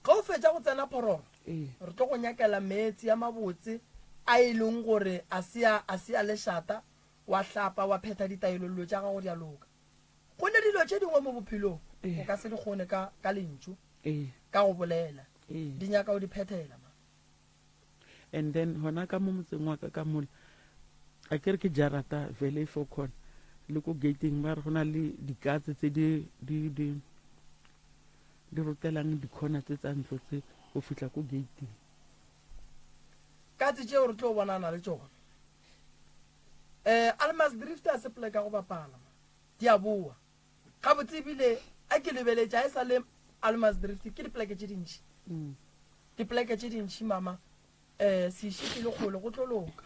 Ge o fetša go tsena phororo, Ee. re tlo go nyakela meetse a mabotse a e leng gore a se a, a se a lešata, wa hlapa, wa phetha ditaelo, dilo tša gago di a loka. Go ne dilo tše dingwe mo bophelong Ee. o ka se di kgone ka, ka lentšu. Ee. Ka go bolela. Ee. Di nyaka o di phethela ma. And then hona ka mo motseng wa ka ka mola a ke re ke jarata vele e fo khona le ko gating ba re go na le dikatse tse di di di di rotelang dikhona tse tsa ntlo tse go fihla ko gating. Katse tšeo re tlo bonana le tšona. Eh Almasdrift a se pleka go bapala ma. Di a boa. Gabotse ebile a ke lebeletše a e sa le Almasdrift ke dipleke tše dintši. Dipleke tše dintši mama. Eh se iše pele kgole go tlo loka.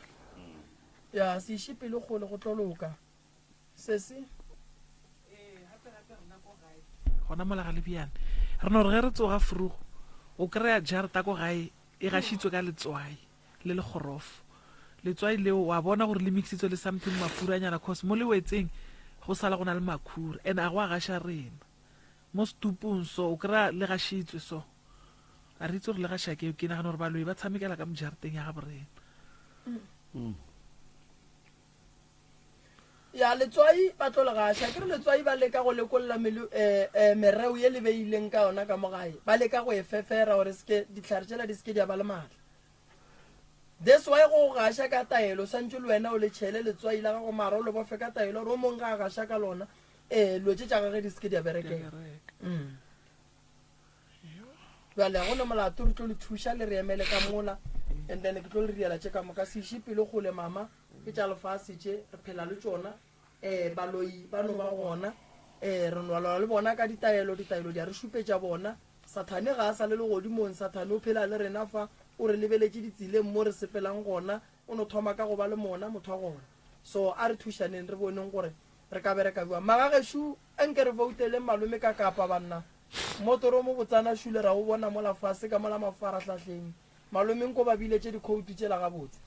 Ya se iše pele kgole go tlo loka. Sesi. Gona mola ga Lebjane re no re ge re tsoga frugo o kry-a jarta ko gae e gašitswe ka letswai. le lekgorofo. Letswai leo wa bona gore le mixitswe le something mafuranyana cause mo le wetseng go sala go na le makhura and a go a gaša rena mo setupung so o kry-a le gašitswe so a re itse gore le gaša ke ke nagana gore baloi ba tshamekela ka mojareteng ya gabo rena. Ya letswai ba tlo le gaša ke re letswai ba leka go lekolla melo eh, eh, mereo ye le beileng ka yona ka mo gae ba leka go e fefera gore seke ditlhare tšela di seke di a ba le maatla. That's why go gaša ka taelo swantše le wena o le tšhele letswai la gago mara o le bofe ka taelo gore o mong ga a gaša ka lona um dilo tše tša gage di seke di a berekela. Mm. Bjale ga go ne molato re tlo le thuša le re emele ka mola and then ke tlo le riela tše ka moka se iše pelo kgole mama ke tša lefase tše re phela le tšona um baloi ba no ba gona um re no lwa le bona ka ditaelo ditaelo di a re šupetša bona Sathane ga a sa le legodimong, Sathane o phela le rena fa, o re lebeletše ditseleng mo re sepelang gona, o no thoma ka go ba le mona motho wa gona. So a re thušaneng re boneng gore re ka bereka bjang. Magagešo anke re vouteleng malome ka Kapa banna. Mmotoro o mobotsana šule ra o bona mola fase ka mola mafarahlahleng. Malome nko ba biletše dikhoutu tšela gabotse.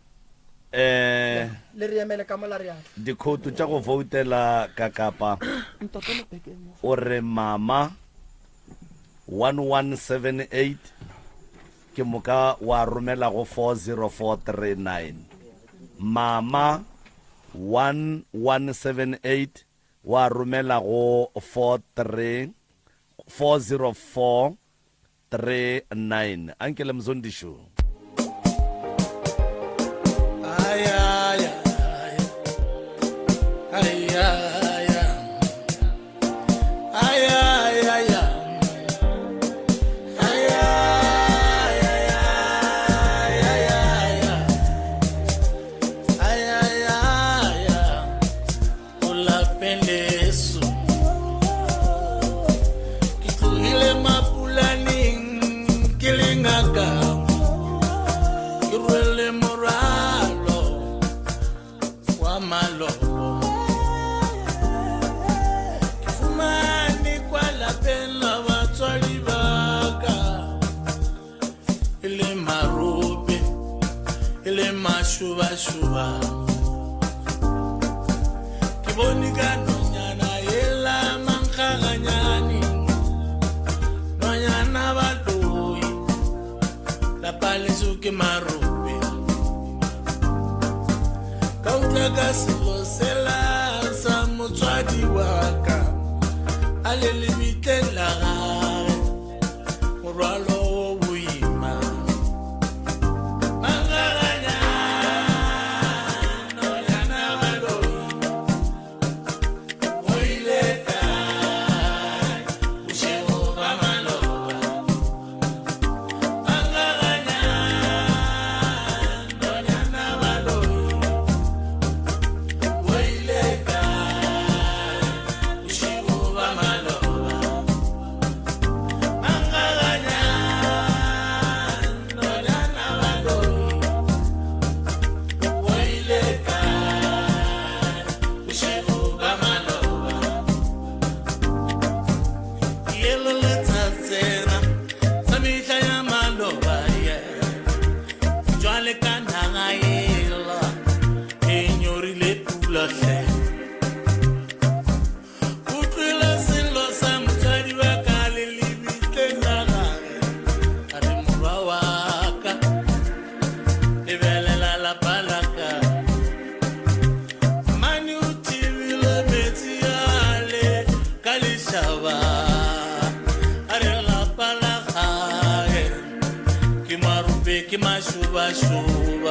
Eh, Le re emele ka mola re a tla. dikhoutu tša go voutela ka Kapa Ntatele beke mo. o re mama 1178 ke moka wa romela go 40439 mama 1178 wa romela go 43 404 39 Ankele Mzondisho. Ke tlogile mapulaneng ke le ngaka. mašobašoba Ke bone ka nonyana yela mankgaganyane Nonyana baloi Lapa leso ke marope Ka utlwa ka selo sela sa motswadi wa ka A le lebitleng la gage Morwalo wo boima Jwale ka naga ela e nyorile pula hle Utlwile sello sa motswadi wa ka le lebitleng la gage a re morwa wa ka lebelela lapa la ka mane o thibile metsi ale ka lešaba a re lapa la gae ke marope ke mašobašoba.